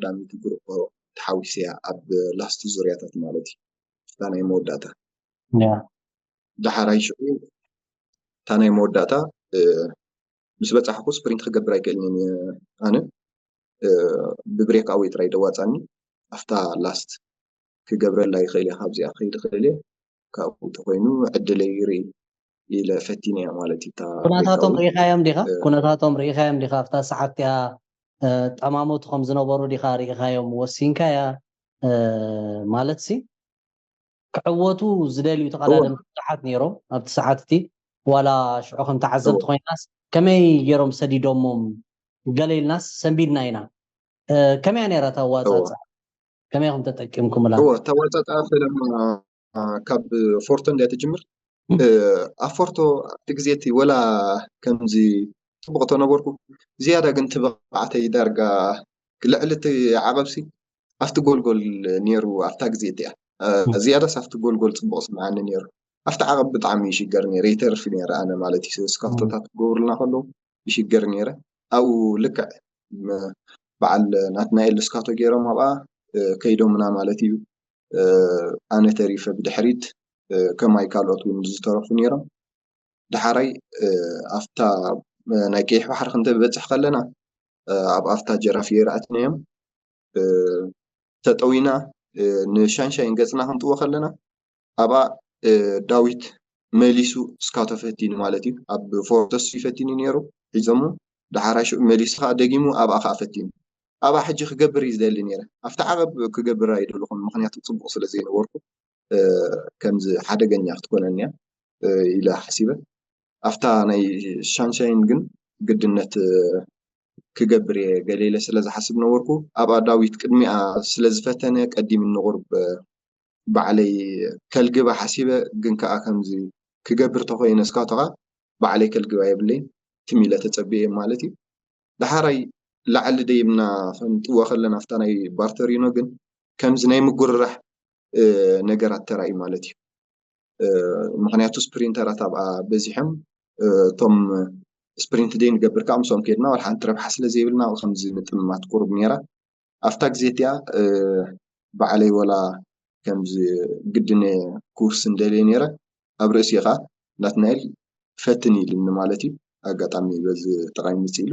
ቀዳመይቲ ግሩፕ ተሓዊሰ እያ ኣብ ላስት ዙርያታት ማለት እዩ። እታ ናይ መወዳእታ ያ ዳሕራይ ሽዑ እታ ናይ መወዳእታ እ፣ ምስ በጻሕኩ ስፕሪንት ክገብር ኣይክእልን እየ ኣነ እ፣ ብብሬክ ኣወይ ጥራይ ደዋጻኒ ኣብታ ላስት ክገብረላ ይኽእል እየ ካብዚኣ ክኸይድ ይኽእል እየ ካብኡ እንተኮይኑ ዕድለይ ይርኢ ኢለ ፈቲነ እያ ማለት እዩ እታ ኩነታቶም ብሬክ ኣወይ ርኢኻዮም ዲኻ እ፣ ኩነታቶም ርኢኻዮም ዲኻ ኣብታ ሰዓት እቲኣ እ፣ ጠማሞት ከም ዝነበሩ ዲኻ ርኢኻዮም ወሲንካ እያ እ፣ ማለት ሲ ክዕወቱ ዝደልዩ እወ ተቐዳደምቲ ብዙሓት ነይሮም ኣብቲ ሰዓት እቲ ዋላ ሽዑ ከም ተዓዘብቲ እወ ኮይናስ ከመይ ገይሮም ሰዲዶሞም ገለ ኢልናስ ሰንቢድና ኢና እ፣ ከመይ ነራ እታ እወ ኣዋፃፅኣ ከመይ ኢኹም ተጠቂምኩምላ እወ ተዋጻጻ ፈለማ ካብ ፎርቶ እንድያ ትጅምር እ፣ ኣብ ፎርቶ ኣብቲ ግዜ እቲ ወላ ከምዚ ፅቡቅ ተነበርኩ ዝያዳ ግን ትብቃዕተይ ዳርጋ ልዕሊ እቲ ዓቐብሲ ኣብቲ ጎልጎል ነይሩ ኣብታ ግዜ እቲኣ እ፣ ዝያዳስ ኣብቲ ጎልጎል ፅቡቅ ስምዓኒ ነይሩ ኣብቲ ዓቐብ ብጣዕሚ ይሽገር ነይረ ይተርፍ ነይረ ኣነ ማለት እዩ ስካፍቶታት ክገብሩልና ከለዉ ይሽገር ነይረ ኣብኡ ልክዕ ም- በዓል ናትናኤል ስካቶ ገይሮም ኣብኣ እ፣ ከይዶምና ማለት እዩ እ፣ ኣነ ተሪፈ ብድሕሪት እ፣ ከማይ ካልኦት እውን ዝተረፉ ነይሮም ዳሓራይ እ፣ ኣብታ እ፣ ናይ ቀይሕ ባሕሪ ክንተበፅሕ ከለና እ፣ ኣብ ኣፍታ ጀራፍ የራእትናዮም እ፣ ተጠዊና እ፣ ንሻንሻይን ገፅና ክንጥዎ ከለና ኣብኣ እ፣ ዳዊት መሊሱ እስካቶ ፈቲኑ ማለት እዩ ኣብ ፎርተሱ ይፈቲኑ ነይሩ ሒዞሙ ዳሓራይ ሽዑ መሊሱ ከዓ ደጊሙ ኣብኣ ከዓ ፈቲኑ ኣብኣ ሕጂ ክገብር እዩ ዝደሊ ነይረ ኣብቲ ዓቐብ ክገብር ኣይደለኹን ምክንያቱ ፅቡቅ ስለ ዘይነበርኩ እ፣ ከምዚ ሓደገኛ ክትኮነኒ እያ እ፣ ኢለ ሓሲበ ኣብታ ናይ ሻንሻይን ግን ግድነት እ፣ ክገብር እየ ገለ ኢለ ስለ ዝሓስብ ነበርኩ ኣብኣ ዳዊት ቅድሚኣ ስለ ዝፈተነ ቀዲምኒ ቁርብ እ፣ ባዕለይ ከልግባ ሓሲበ ግን ከዓ ከምዚ ክገብር ተኮይነ እስካቶካ ባዕለይ ከልግባ የብለይን ትም ኢለ ተፀቢየ ማለት እዩ ዳሓራይ ላዕሊ ደይብና ክንጥዎ ከለና ኣብታ ናይ ባርተሪኖ ግን ከምዚ ናይ ምጉርራሕ እ፣ ነገራት ተራእዩ ማለት እዩ እ፣ ምክንያቱ ስፕሪንተራት ኣብኣ በዚሖም እ፣ እቶም ስፕሪንት ደይ ንገብር ከዓ ምስኦም ከድና ዋላ ሓንቲ ረብሓ ስለ ዘይብልና ኣብኡ ከምዚ ምጥምማት ቁሩብ ነይራ ኣብታ ግዜ እቲኣ እ፣ ባዕለይ ወላ ከምዚ ግድነ ክውስን ደልየ ነይረ ኣብ ርእሲ ከዓ ናትናኤል ፈትን ኢልኒ ማለት እዩ ኣጋጣሚ በዚ ጥራይ ምፅ ኢሉ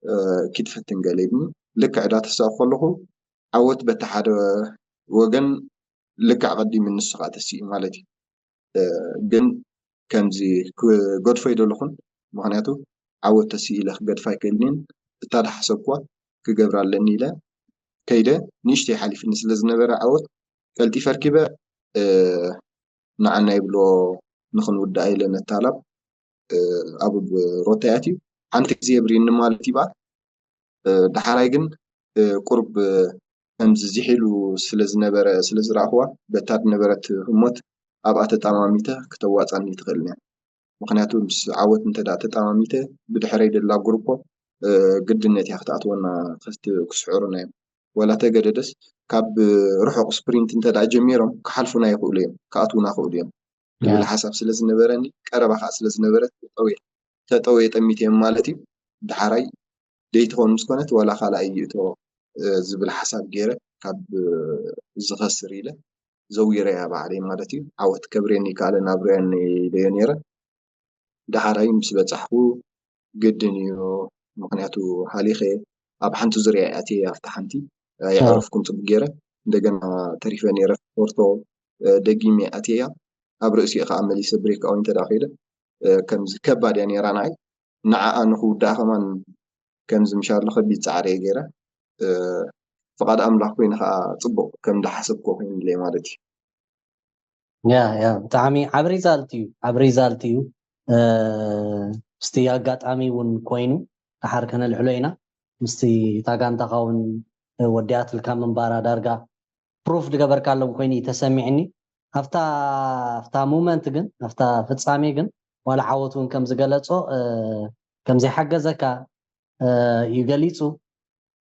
እ፣ ኪድ ፈትን ገለ ኢልኒ ልክዕ ዳ ተሳእ ከለኹ ዓወት በቲ ሓደ ወገን ልክዕ ቀዲሙ ንሱ ከዓ ተሲኡ ማለት እዩ እ፣ ግን ከምዚ ክገድፎ ይደለኹን ምክንያቱ ዓወት ተሲኡ ኢለ ክገድፋ ኣይክእልንን እታ ዳሓሰብኩዋ ክገብር ኣለኒ ኢለ ከይደ ንእሽተይ ሓሊፍኒ ስለ ዝነበረ ዓወት ቀልጢፈ ኣርኪበ እ፣ ንዓና ይብሎ ንክንውዳእ ኢለ ነታላብ እ፣ ኣብ ሮታይ ኣትዩ ሓንቲ ግዜ የብርዩኒ ማለት እዩ በኣ እ፣ ዳሓራይ ግን እ፣ ቁርብ እ፣ ከምዚ ዝሒሉ ስለ ዝነበረ ስለ ዝረኣኽዋ በታ ዝነበረት ህሞት ኣብኣ ተጣማሚተ ክተዋፃኒ ትኽእል እያ ምክንያቱ ምስ ዓወት እንተ ደኣ ተጣማሚተ ብድሕረይ ደላ ጉሩፖ እ፣ ግድነት እያ ክትኣትወና ክስዕሩና እዮም ወላ ተገደደስ ካብ ርሑቕ ስፕሪንት እንተ ደኣ ጀሚሮም ክሓልፉና ይኽእሉ እዮም ክኣትዉና ይኽእሉ እዮም ዝብል ሓሳብ ስለ ዝነበረኒ ቀረባ ከዓ ስለ ዝነበረት ተጠውየ ተጠውየ ጠሚተ እዮም ማለት እዩ ዳሓራይ ደይትኾን ምስ ኮነት ዋላ ካልኣይ ይእቶ ዝብል ሓሳብ ገይረ ካብ ዝኸስር ኢለ ዘዊረያ ባዕለይ ማለት እዩ ዓወት ከብርየኒ ይከኣለ ናብርየኒ ኢለዮ ነይረ ዳሓራይ ምስ በፃሕኩ ግድን እዩ ምክንያቱ ሃሊኸ ኣብ ሓንቲ ዙርያ ኣትየ ኣብቲ ሓንቲ የዕረፍኩን ፅቡቅ ገይረ እንደገና ተሪፈ ነይረ ፎርቶ ደጊመ ኣትየያ ኣብ ርእሲኡ ከዓ መሊሰ ብሬክ ኣው እንተ ከይደ ከምዚ ከባድ እያ ነይራ ንዓይ ንዓኣ ንክውዳእ ከማን ከምዚ ምሻሎ ከቢድ ፃዕሪ እየ ገይረ ፍቓድ ኣምላኽ ኮይኑ ከዓ ፅቡቅ ከም ዝሓሰብኮ ኮይኑለይ ማለት እዩ ያ ያ ብጣዕሚ ዓብ ሪዛልት እዩ ዓብ ሪዛልት እዩ ምስቲ ኣጋጣሚ እውን ኮይኑ ድሓር ከነልዕሎ ኢና ምስቲ እታ ጋንታኻ እውን ወዲኣትልካ ምንባራ ዳርጋ ፕሩፍ ዝገበርካሎም ኮይኑ እዩ ተሰሚዕኒ ኣብታ ኣብታ ሙመንት ግን ኣብታ ፍፃሜ ግን ዋላ ዓወት እውን ከም ዝገለፆ ከም ዘይሓገዘካ እዩ ገሊፁ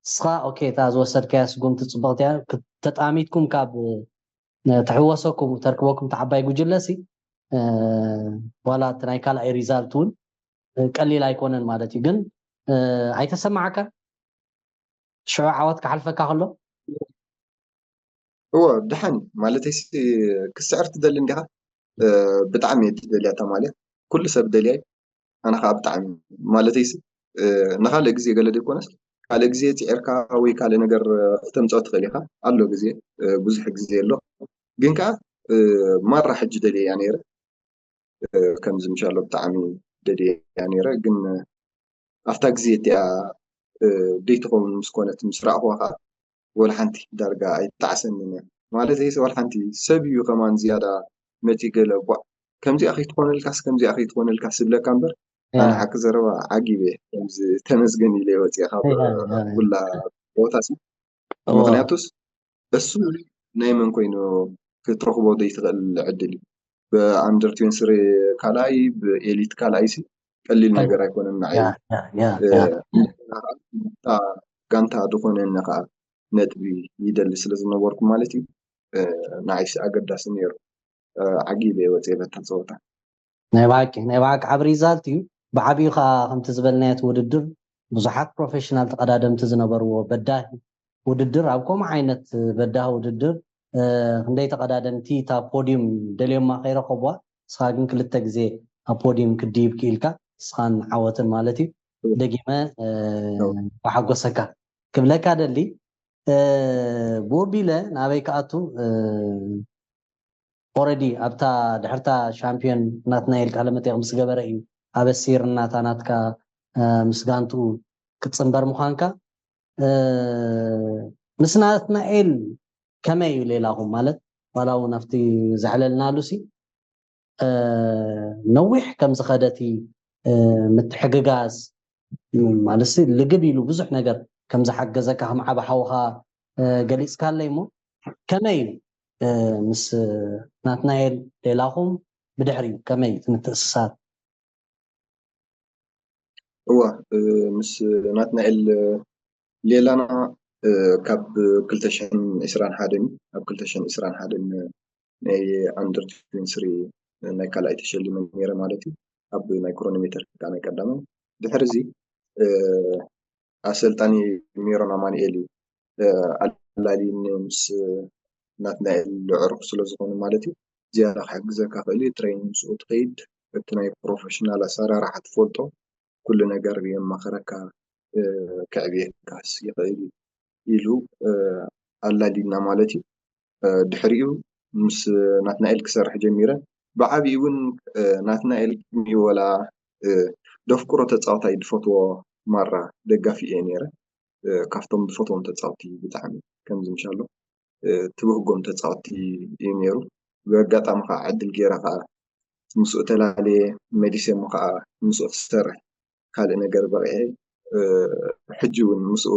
እስኻ ኦኬ እታ ዝወሰድካያ ስጉምቲ ፅብቕቲ እያ ተጣሚትኩም ካብ ትሕወሰኩም ተርክበኩም ተዓባይ ጉጅለ ሲ ዋላ እቲ ናይ ካልኣይ ሪዛልት እውን ቀሊል ኣይኮነን ማለት እዩ ግን ኣይተሰማዓካ ሽዑ ዓወት ክሓልፈካ ከሎ እዎ ደሓን እዩ ማለተይ ሲ ክስዕር ትደሊ እንዲኻ እ፣ ብጣዕሚ እየ ትደልያ እታ ማልያ ኩሉ ሰብ ደልያይ ኣነ ከዓ ብጣዕሚ ማለተይ ሲ እ፣ ንካልእ ግዜ ገለ ዘይኮነስ ካልእ ግዜ ፅዒርካ ወይ ካልእ ነገር እ፣ ክተምፅኦ ትኽእል ኢኻ ኣሎ ግዜ እ፣ ብዙሕ ግዜ ኣሎ ግን ከዓ እ፣ ማራ ሕጂ ደልየ እያ ነይረ እ፣ ከምዚ ምሻሎ ብጣዕሚ ደልየ እያ ነይረ ግን ኣብታ ግዜ እቲኣ እ፣ ደይትኸውን ምስ ኮነት ምስ ረኣኽዋ ከዓ ወላ ሓንቲ ዳርጋ ኣይጣዕሰንን እያ ማለት ይስ ወላ ሓንቲ ሰብ እዩ ከማን ዝያዳ መፂ ገለ ቧዕ ከምዚኣ ከይትኾነልካስ ከምዚኣ ከይትኾነልካስ ዝብለካ እምበር ኣነ ሓቂ ዘረባ ዓጊበ ከምዚ ተመስገን ኢለ ወፂአ ካብ ኩላ ቦታ ሲ ምክንያቱስ እሱ ናይ መን ኮይኑ ክትረኽቦ ዘይትኽእል ዕድል እዩ ብኣንደር ትዌንቲ ስሪ ካልኣይ ብኤሊት ካልኣይ ሲ ቀሊል ነገር ኣይኮነን ንዓይ ጋንታ ዝኾነኒ ከዓ ነጥቢ ይደሊ ስለ ዝነበርኩ ማለት እዩ ንዓይሲ ኣገዳሲ ነይሩ ዓጊበ ወፅየ በታ ፀወታ ናይ ብሓቂ ናይ ብሓቂ ዓብ ሪዛልት እዩ ብዓብዩ ከዓ ከምቲ ዝበልናዮ እቲ ውድድር ብዙሓት ፕሮፌሽናል ተቐዳደምቲ ዝነበርዎ በዳሂ ውድድር ኣብ ከምኡ ዓይነት በዳሂ ውድድር ክንደይ ተቐዳደምቲ እታ ፖዲዩም ደልዮማ ከይረኸብዋ ንስኻ ግን ክልተ ግዜ ኣብ ፖዲዩም ክድይብ ክኢልካ ንስኻን ዓወትን ማለት እዩ ደጊመ ብሓጎሰካ ክብለካ ደሊ ብኡ ቢለ ናበይ ክኣቱ ኦረዲ ኣብታ ድሕርታ ሻምፒዮን ናትናኤል ቃለ መጠይቅ ምስ ገበረ እዩ ኣበሲርና እታ ናትካ ምስ ጋንትኡ ክትፅንበር ምዃንካ ምስ ናትናኤል ከመይ እዩ ሌላኹም ማለት ዋላ እውን ኣብቲ ዘዕለልናሉ ሲ ነዊሕ ከም ዝኸደቲ ምትሕግጋዝ ማለት ልግብ ኢሉ ብዙሕ ነገር ከም ዝሓገዘካ ከም ዓብ ሓውኻ ገሊፅካለይ እሞ ከመይ እዩ ምስ ናትናኤል ሌላኹም ብድሕሪኡ ከመይ እዩ እቲ ምትእስሳር እዋ ምስ ናትናኤል ሌላና ካብ ክልተ ሽሕን ዕስራን ሓደን እዩ ኣብ ክልተ ሽሕን ዕስራን ሓደን ናይ ኣንደር ትዌንቲ ስሪ ናይ ካልኣይ ተሸሊመ ነይረ ማለት እዩ ኣብ ናይ ክሮኖሜተር ከዓ ናይ ቀዳማይ ድሕሪ እዚ ኣሰልጣኒ ሜሮን ኣማንኤል እዩ ኣላሊኒ ምስ ናትናኤል ዕሩኽ ስለ ዝኾኑ ማለት እዩ ዝያዳ ክሕግዘካ ክእል እዩ ትሬን ምስኡ ትኸይድ እቲ ናይ ፕሮፌሽናል ኣሰራርሓ ትፈልጦ ኩሉ ነገር የማኸረካ ክዕብየካስ ይኽእል እዩ ኢሉ ኣላሊና ማለት እዩ ድሕሪኡ ምስ ናትናኤል ክሰርሕ ጀሚረ ብዓብኡ እውን ናትናኤል ቅድሚኡ ወላ ደፍቅሮ ተፃዋታይ ድፈትዎ ማራ ደጋፊ እየ ነይረ ካብቶም ዝፈትዎም ተፃወቲ ብጣዕሚ ከምዚ ምሻሎ ትብህጎም ተፃወቲ እዩ ነይሩ ብኣጋጣሚ ከዓ ዕድል ገይረ ከዓ ምስኡ ተላለየ መሊሰ እሞ ከዓ ምስኡ ክሰርሕ ካልእ ነገር በቂዐ ሕጂ እውን ምስኡ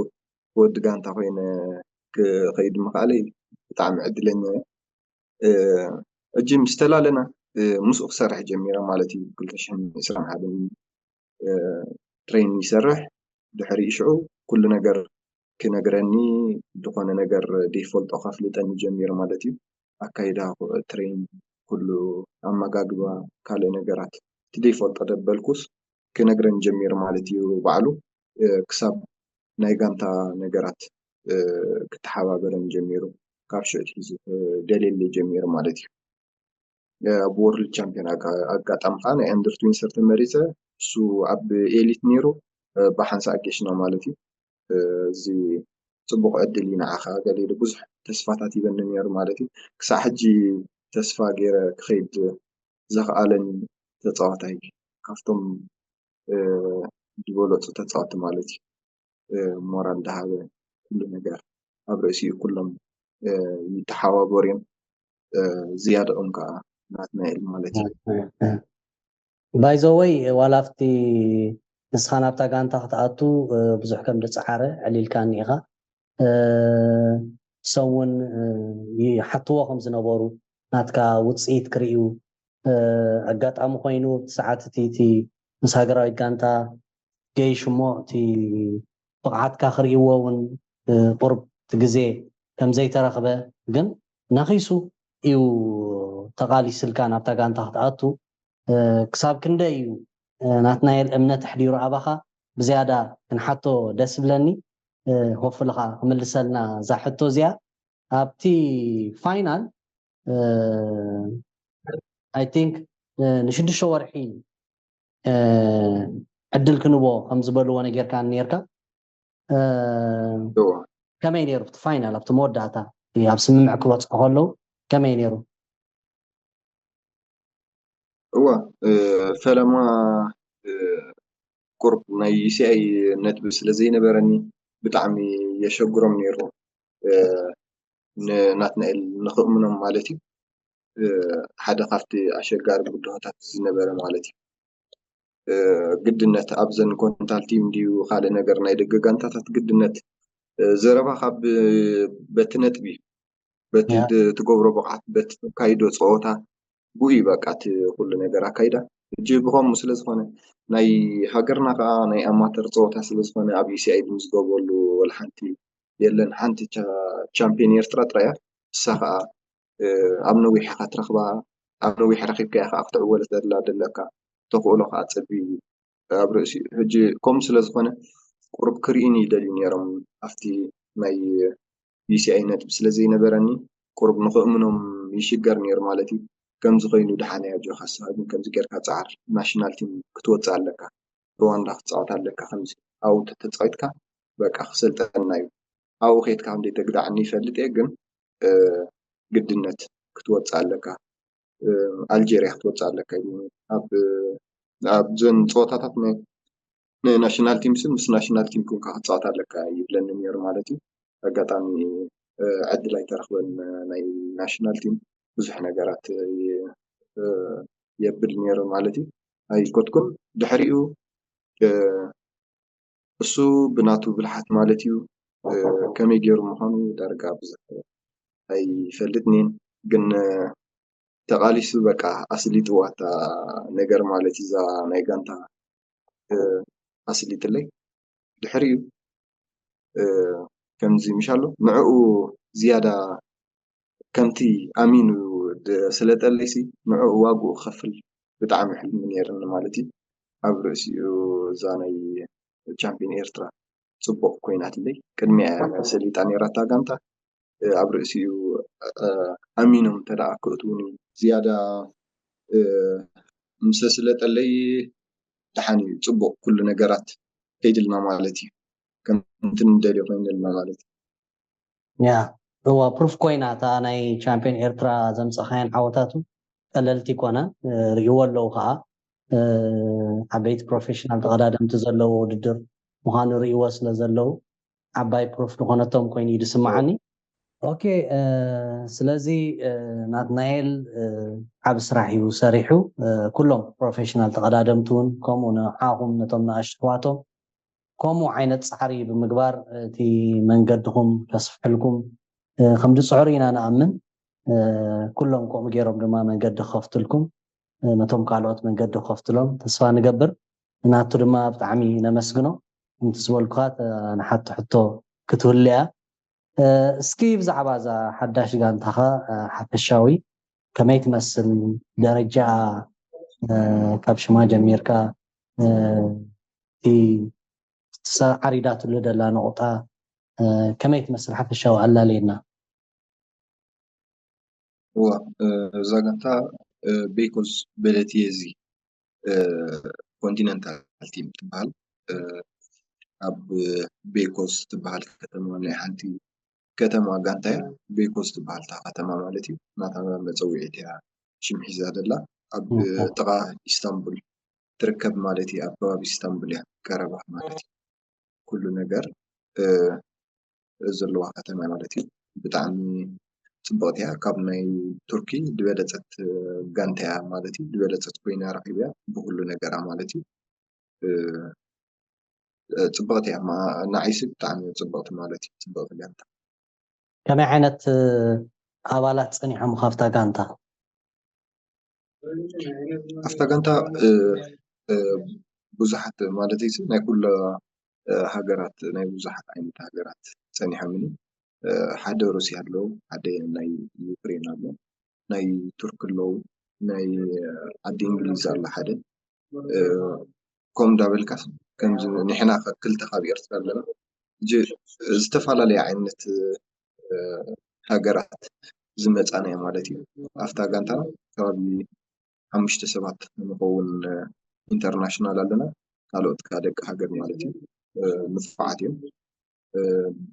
ወዲ ጋንታ ኮይነ ክኸይድ ምኽኣለይ ብጣዕሚ ዕድለኛ እየ ሕጂ ምስ ተላለና ምስኡ ክሰርሕ ጀሚረ ማለት እዩ ክልተ ሽሕን ዕስራን ሓደን ትሬን ይሰርሕ ድሕሪ ሽዑ ኩሉ ነገር ክነግረኒ ዝኾነ ነገር ዘይፈልጦ ከፍልጠኒ ጀሚሩ ማለት እዩ ኣካይዳ ትሬን ኩሉ ኣመጋግባ ካልእ ነገራት እቲ ዘይፈልጦ ደበልኩስ ክነግረኒ ጀሚሩ ማለት እዩ ባዕሉ ክሳብ ናይ ጋንታ ነገራት ክተሓባበረኒ ጀሚሩ ካብ ሽዑ ኣትሒዙ ደልየለይ ጀሚሩ ማለት እዩ ኣብ ወርልድ ቻምፒዮን ኣጋጣሚ ከዓ ናይ ኣንደር ትዌንቲ ተመሪፀ እሱ ኣብ ኤሊት ነይሩ ብሓንሳእ ጌሽና ማለት እዩ እዚ ፅቡቅ ዕድል እዩ ንዓኻ ገለ ኢሉ ብዙሕ ተስፋታት ይበኒ ነይሩ ማለት እዩ ክሳዕ ሕጂ ተስፋ ገይረ ክኸይድ ዘኽኣለኒ ተፃዋታይ ካብቶም ዝበለፁ ተፃወቲ ማለት እዩ ሞራል ዝሃበ ኩሉ ነገር ኣብ ርእሲኡ ኩሎም ይተሓባበሩ እዮም ዝያድኦም ከዓ ናትናኤል ማለት እዩ ባይዘወይ ዋላ ኣብቲ ንስኻ ናብታ ጋንታ ክትኣቱ ብዙሕ ከም ዝፀዓረ ዕሊልካኒ ኢኻ ሰውን ይሓትዎ ከም ዝነበሩ ናትካ ውፅኢት ክርእዩ ኣጋጣሚ ኮይኑ እቲ ሰዓት እቲ እቲ ምስ ሃገራዊት ጋንታ ገይሽ እሞ እቲ ብቕዓትካ ክርእይዎ እውን ቁርብ እቲ ግዜ ከም ዘይተረኽበ ግን ነኺሱ እዩ ተቓሊስልካ ናብታ ጋንታ ክትኣቱ ክሳብ ክንደይ እዩ ናትናኤል እምነት ኣሕዲሩ ኣባኻ ብዝያዳ ክንሓቶ ደስ ይብለኒ ሆፍልኻ ክምልሰልና እዛ ሕቶ እዚኣ። ኣብቲ ፋይናል I think ንሽዱሽተ ወርሒ ዕድል ክንቦ ከም ዝበልዎ ነጌርካ ነርካ። ከመይ ነይሩ ኣብቲ ፋይናል ኣብቲ መወዳእታ ኣብ ስምምዕ ክበፅሑ ከለዉ ከመይ ነይሩ? እዋ ፈለማ ቁርብ ናይ ዩሲኣይ ነጥቢ ስለ ዘይነበረኒ ብጣዕሚ የሸግሮም ነይሩ። ንናትናኤል ንኽእምኖም ማለት እዩ። ሓደ ካብቲ ኣሸጋሪ ብድሆታት ዝነበረ ማለት እዩ። ግድነት ኣብዘን ኮንታል ቲም ድዩ ካልእ ነገር ናይ ደገ ጋንታታት ግድነት ዘረባ ካብ በቲ ነጥቢ በቲ ትገብሮ ብቕዓት በቲ ተካይዶ ፀወታ ብኡ እዩ በቃ እቲ ኩሉ ነገር ኣካይዳ። ሕጂ ብኸምኡ ስለ ዝኾነ ናይ ሃገርና ከዓ ናይ ኣማተር ፀወታ ስለ ዝኾነ ኣብ ዩሲኣይ ዝምዝገበሉ ወላ ሓንቲ የለን። ሓንቲ ቻምፒዮን ኤርትራ ጥራይ እያ። እሳ ከዓ ኣብ ነዊሕ ኢኻ ትረኽባ። ኣብ ነዊሕ ረኺብካ ኢኻ ክትዕወት ዘላ ዘለካ ተኽእሎ ከዓ ፀቢብ እዩ ኣብ ርእሲኡ። ሕጂ ከምኡ ስለ ዝኾነ ቁሩብ ክርእዩኒ ይደልዩ ነይሮም ኣብቲ ናይ ዩሲኣይ ነጥቢ ስለ ዘይነበረኒ ቁሩብ ንኽእምኖም ይሽገር ነይሩ ማለት እዩ። ከምዚ ኮይኑ ደሓን እያ ጆካ፣ ንስኻ ግን ከምዚ ጌርካ ጸዓር፣ ናሽናል ቲም ክትወጽእ ኣለካ፣ ሩዋንዳ ክትጻወት ኣለካ፣ ከምዚ ኣብኡ እንተተጻዊትካ በቃ ክሰልጠና እዩ፣ ኣብኡ ከይድካ ከም ዘይተግዳዓኒ ይፈልጥ እየ፣ ግን ግድነት ክትወጽእ ኣለካ፣ ኣልጀርያ ክትወጽእ ኣለካ ኢሉኒ። ኣብ ኣብዘን ጸወታታት ናይ ናይ ናሽናል ቲም ስም ምስ ናሽናል ቲም ኮንካ ክትጻወት ኣለካ ይብለኒ ነይሩ ማለት እዩ። ኣጋጣሚ ዕድል ኣይተረኽበን ናይ ናሽናል ቲም ብዙሕ ነገራት የብል ነይሩ ማለት እዩ። ኣይኮትኩን ድሕሪኡ እሱ ብናቱ ብልሓት ማለት እዩ ከመይ ገይሩ ምዃኑ ዳርጋ ብዙሕ ኣይፈልጥን ግን ተቓሊሱ በቃ ኣስሊጥዋ እታ ነገር ማለት እዩ እዛ ናይ ጋንታ ኣስሊጥለይ ድሕሪኡ ከምዚ ምሻሎ ንዕኡ ዝያዳ ከምቲ ኣሚኑ ስለጠለይሲ ንዕኡ ዋግኡ ክኸፍል ብጣዕሚ ሕልሚ ነይርኒ ማለት እዩ ኣብ ርእሲኡ እዛ ናይ ቻምፒዮን ኤርትራ ፅቡቕ ኮይናትለይ ቅድሚያ ሰሊጣ ነይራ እታ ጋንታ ኣብ ርእሲኡ ኣሚኖም እንተ ደኣ ክእትውኒ ዝያዳ ምሰ ስለጠለይ ደሓን እዩ ፅቡቅ ኩሉ ነገራት ከይድልና ማለት እዩ ከምቲ ንደልዮ ኮይንልና ማለት እዩ ያ እዋ ፕሩፍ ኮይና እታ ናይ ቻምፒዮን ኤርትራ ዘምፀኻያን ዓወታቱ ቀለልቲ ይኮና ርእይዎ ኣለዉ ከዓ ዓበይቲ ፕሮፌሽናል ተቐዳደምቲ ዘለዎ ውድድር ምዃኑ ርእይዎ ስለ ዘለዉ ዓባይ ፕሩፍ ዝኾነቶም ኮይኑ እዩ ዝስምዓኒ ኦኬ ስለዚ ናትናኤል ዓብ ስራሕ እዩ ሰሪሑ ኩሎም ፕሮፌሽናል ተቐዳደምቲ እውን ከምኡ ንዓኹም ነቶም ንኣሽሕዋቶም ከምኡ ዓይነት ፃዕሪ ብምግባር እቲ መንገድኹም ከስፍሐልኩም ከም ዝፅዕሩ ኢና ንኣምን ኩሎም ከምኡ ገይሮም ድማ መንገዲ ክኸፍትልኩም ነቶም ካልኦት መንገዲ ክኸፍትሎም ተስፋ ንገብር ንናቱ ድማ ብጣዕሚ ነመስግኖ ከምቲ ዝበልኩኻ ንሓቶ ሕቶ ክትህሉ እያ እስኪ ብዛዕባ እዛ ሓዳሽ ጋንታኻ ሓፈሻዊ ከመይ ትመስል ደረጃ ካብ ሽማ ጀሚርካ እቲ ዓሪዳትሉ ደላ ነቑጣ ከመይ ትመስል ሓፈሻዊ ኣላለየና እዋ እዛ ጋንታ ቤኮስ በለትየዚ ኮንቲነንታል ቲም ትበሃል ኣብ ቤኮስ ትበሃል ከተማ ናይ ሓንቲ ከተማ ጋንታ እያ ቤኮስ ትበሃል እታ ከተማ ማለት እዩ ናታ መፀውዒት እያ ሽም ሒዛ ዘላ ኣብ ጥቓ ኢስታንቡል ትርከብ ማለት እዩ ኣብ ከባቢ ኢስታንቡል እያ ቀረባ ማለት እዩ ኩሉ ነገር ዘለዋ ከተማ ማለት እዩ ብጣዕሚ ፅብቕቲ እያ ካብ ናይ ቱርኪ ዝበለፀት ጋንታ እያ ማለት እዩ ዝበለፀት ኮይና ረኪብያ ብኩሉ ነገራ ማለት እዩ ፅብቕቲ እያ ንዓይሲ ብጣዕሚ ፅብቕቲ ማለት እዩ ፅብቕቲ ጋንታ ከመይ ዓይነት ኣባላት ፀኒሖም ካብታ ጋንታ ኣብታ ጋንታ ብዙሓት ማለት እዩ ናይ ኩሎ ሃገራት ናይ ብዙሓት ዓይነት ሃገራት ፀኒሖም ሓደ ሩስያ ኣለዉ ሓደ ናይ ዩክሬን ኣሎ ናይ ቱርክ ኣለዉ ናይ ዓዲ እንግሊዝ ኣሎ ሓደ ከም እንዳበልካ ከምዚ ንሕና ክልተ ካብ ኤርትራ ኣለና ጅ- ዝተፈላለየ ዓይነት ሃገራት ዝመፃና ማለት እዩ። ኣብታ ጋንታና ከባቢ ሓሙሽተ ሰባት ንኸውን ኢንተርናሽናል ኣለና። ካልኦት ከዓ ደቂ ሃገር ማለት እዩ። ንፉዓት እዮም።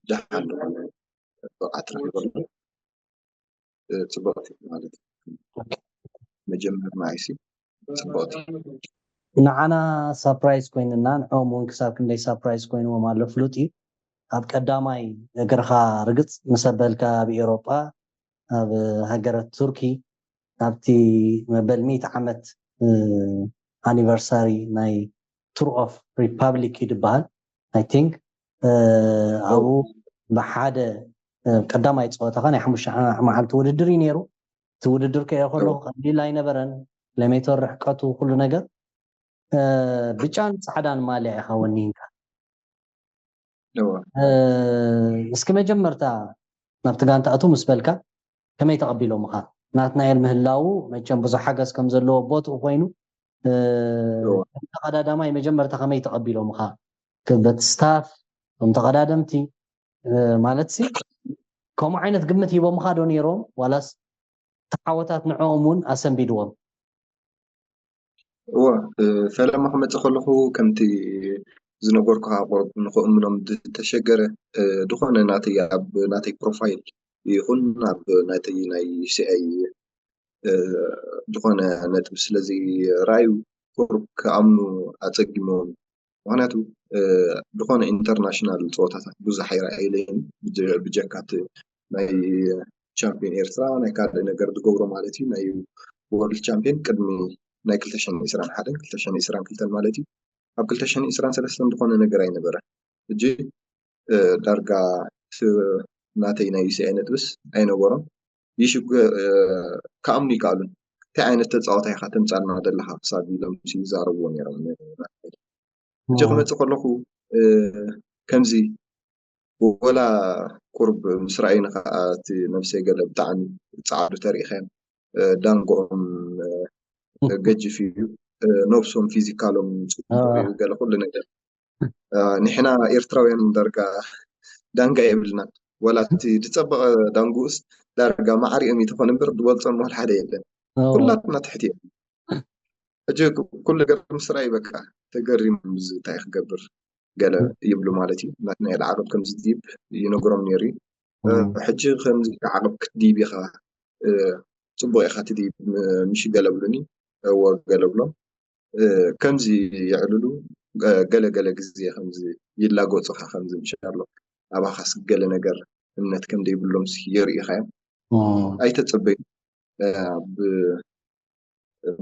ደሓን ዝኾነ ብቕዓት ረኺቦም ፅቡቕ ማለት እዩ። መጀመር ንዓይሲ ፅቡቕቲ። ንዓና ሳፕራይዝ ኮይንና፣ ንዕኦም እውን ክሳብ ክንደይ ሳፕራይዝ ኮይንዎም ኣሎ ፍሉጥ እዩ። ኣብ ቀዳማይ እግርኻ ርግፅ ምስ ኣበልካ ኣብ ኤውሮጳ ኣብ ሃገረ ቱርኪ ኣብቲ መበል ሚእቲ ዓመት ኣኒቨርሳሪ ናይ ቱር ኦፍ ሪፓብሊክ እዩ ዝበሃል። I think ኣብኡ ብሓደ ቀዳማይ ፀወታኻ ናይ ሓሙሽተ መዓልቲ ውድድር እዩ ነይሩ። እቲ ውድድር ከየ ከለኹ ቀሊል ኣይነበረን። ለሜተር ርሕቀቱ ኩሉ ነገር ብጫን ፃዕዳን ማልያ ኢኻ ወኒንካ። እስኪ መጀመርታ ናብቲ ጋንታ እቱ ምስ በልካ ከመይ ተቐቢሎምኻ? ናትናኤል ምህላዉ መቸም ብዙሕ ሓገዝ ከም ዘለዎ ቦትኡ ኮይኑ ተቐዳዳማይ መጀመርታ ከመይ ተቐቢሎምኻ? በቲ ስታፍ፣ እቶም ተቐዳደምቲ ማለት ሲ ከምኡ ዓይነት ግምት ሂቦምኻ ዶ ነይሮም? ዋላስ ተዓወታት ንዕኦም እውን ኣሰንቢድዎም? እወ፣ ፈለማ ክመፅእ ከለኹ ከምቲ ዝነገርኩኻ ቁሩብ ንኽእምኖም ዝተሸገረ ዝኾነ ናተይ ኣብ ናተይ ፕሮፋይል ይኹን ኣብ ናተይ ናይ ዩሲኣይ ዝኾነ ነጥቢ ስለዚ ረኣዩ ቁሩብ ክኣምኑ ኣፀጊሞም። ምክንያቱ ዝኾነ ኢንተርናሽናል ፀወታታት ብዙሕ ኣይረኣየለይን ብጀካት ናይ ቻምፒዮን ኤርትራ ናይ ካልእ ነገር ዝገብሮ ማለት እዩ ናይ ወርልድ ቻምፒዮን ቅድሚ ናይ ክልተ ሽሕን ዕስራን ሓደን ክልተ ሽሕን ዕስራን ክልተን ማለት እዩ ኣብ ክልተ ሽሕን ዕስራን ሰለስተን ዝኾነ ነገር ኣይነበረ ሕጂ ዳርጋ ናተይ ናይ ዩሲኣይ ነጥብስ ኣይነበሮም ይሽጉ ክኣምኑ ይከኣሉን እንታይ ዓይነት ተፃወታይ ኢኻ ተምፃልና ዘለኻ ክሳብ ኢሎም ይዛረብዎ ነይሮም ሕጂ ክመፅእ ከለኹ ከምዚ ወላ ቁርብ ምስ ረኣዩኒ ከዓ እቲ ነብሰይ ገለ ብጣዕሚ ፃዕዱ ተሪኢኻዮም ዳንጎኦም ገጅፍ እዩ ነብሶም ፊዚካሎም ፅቡቅ እዩ ገለ ኩሉ ነገር ንሕና ኤርትራውያን ዳርጋ ዳንጋ የብልናን ወላ እቲ ዝፀበቐ ዳንጉስ ዳርጋ ማዕሪኦም ይተኾን እምበር ዝበልፆም ዋላ ሓደ የለን ኩላትና ትሕቲ እዮም ሕጂ ኩሉ ነገር ምስ ረኣዩ በቃ ተገሪሙ እዚ እንታይ ክገብር ገለ ይብሉ ማለት እዩ ናትናኤል ዓቐብ ከምዚ ድይብ ይነግሮም ነይሩ እዩ ሕጂ ከምዚ ዓቐብ ክትድይብ ኢኻ ፅቡቕ ኢኻ ትድይብ ምሽ ገለ ብሉኒ እወ ገለ ብሎም ከምዚ የዕልሉ ገለ ገለ ግዜ ከምዚ ይላገፁኻ ከምዚ ምሽ ኣሎ ኣባኻስ ገለ ነገር እምነት ከም ዘይብሎም የርእኻ እዮም ኣይተፀበዩ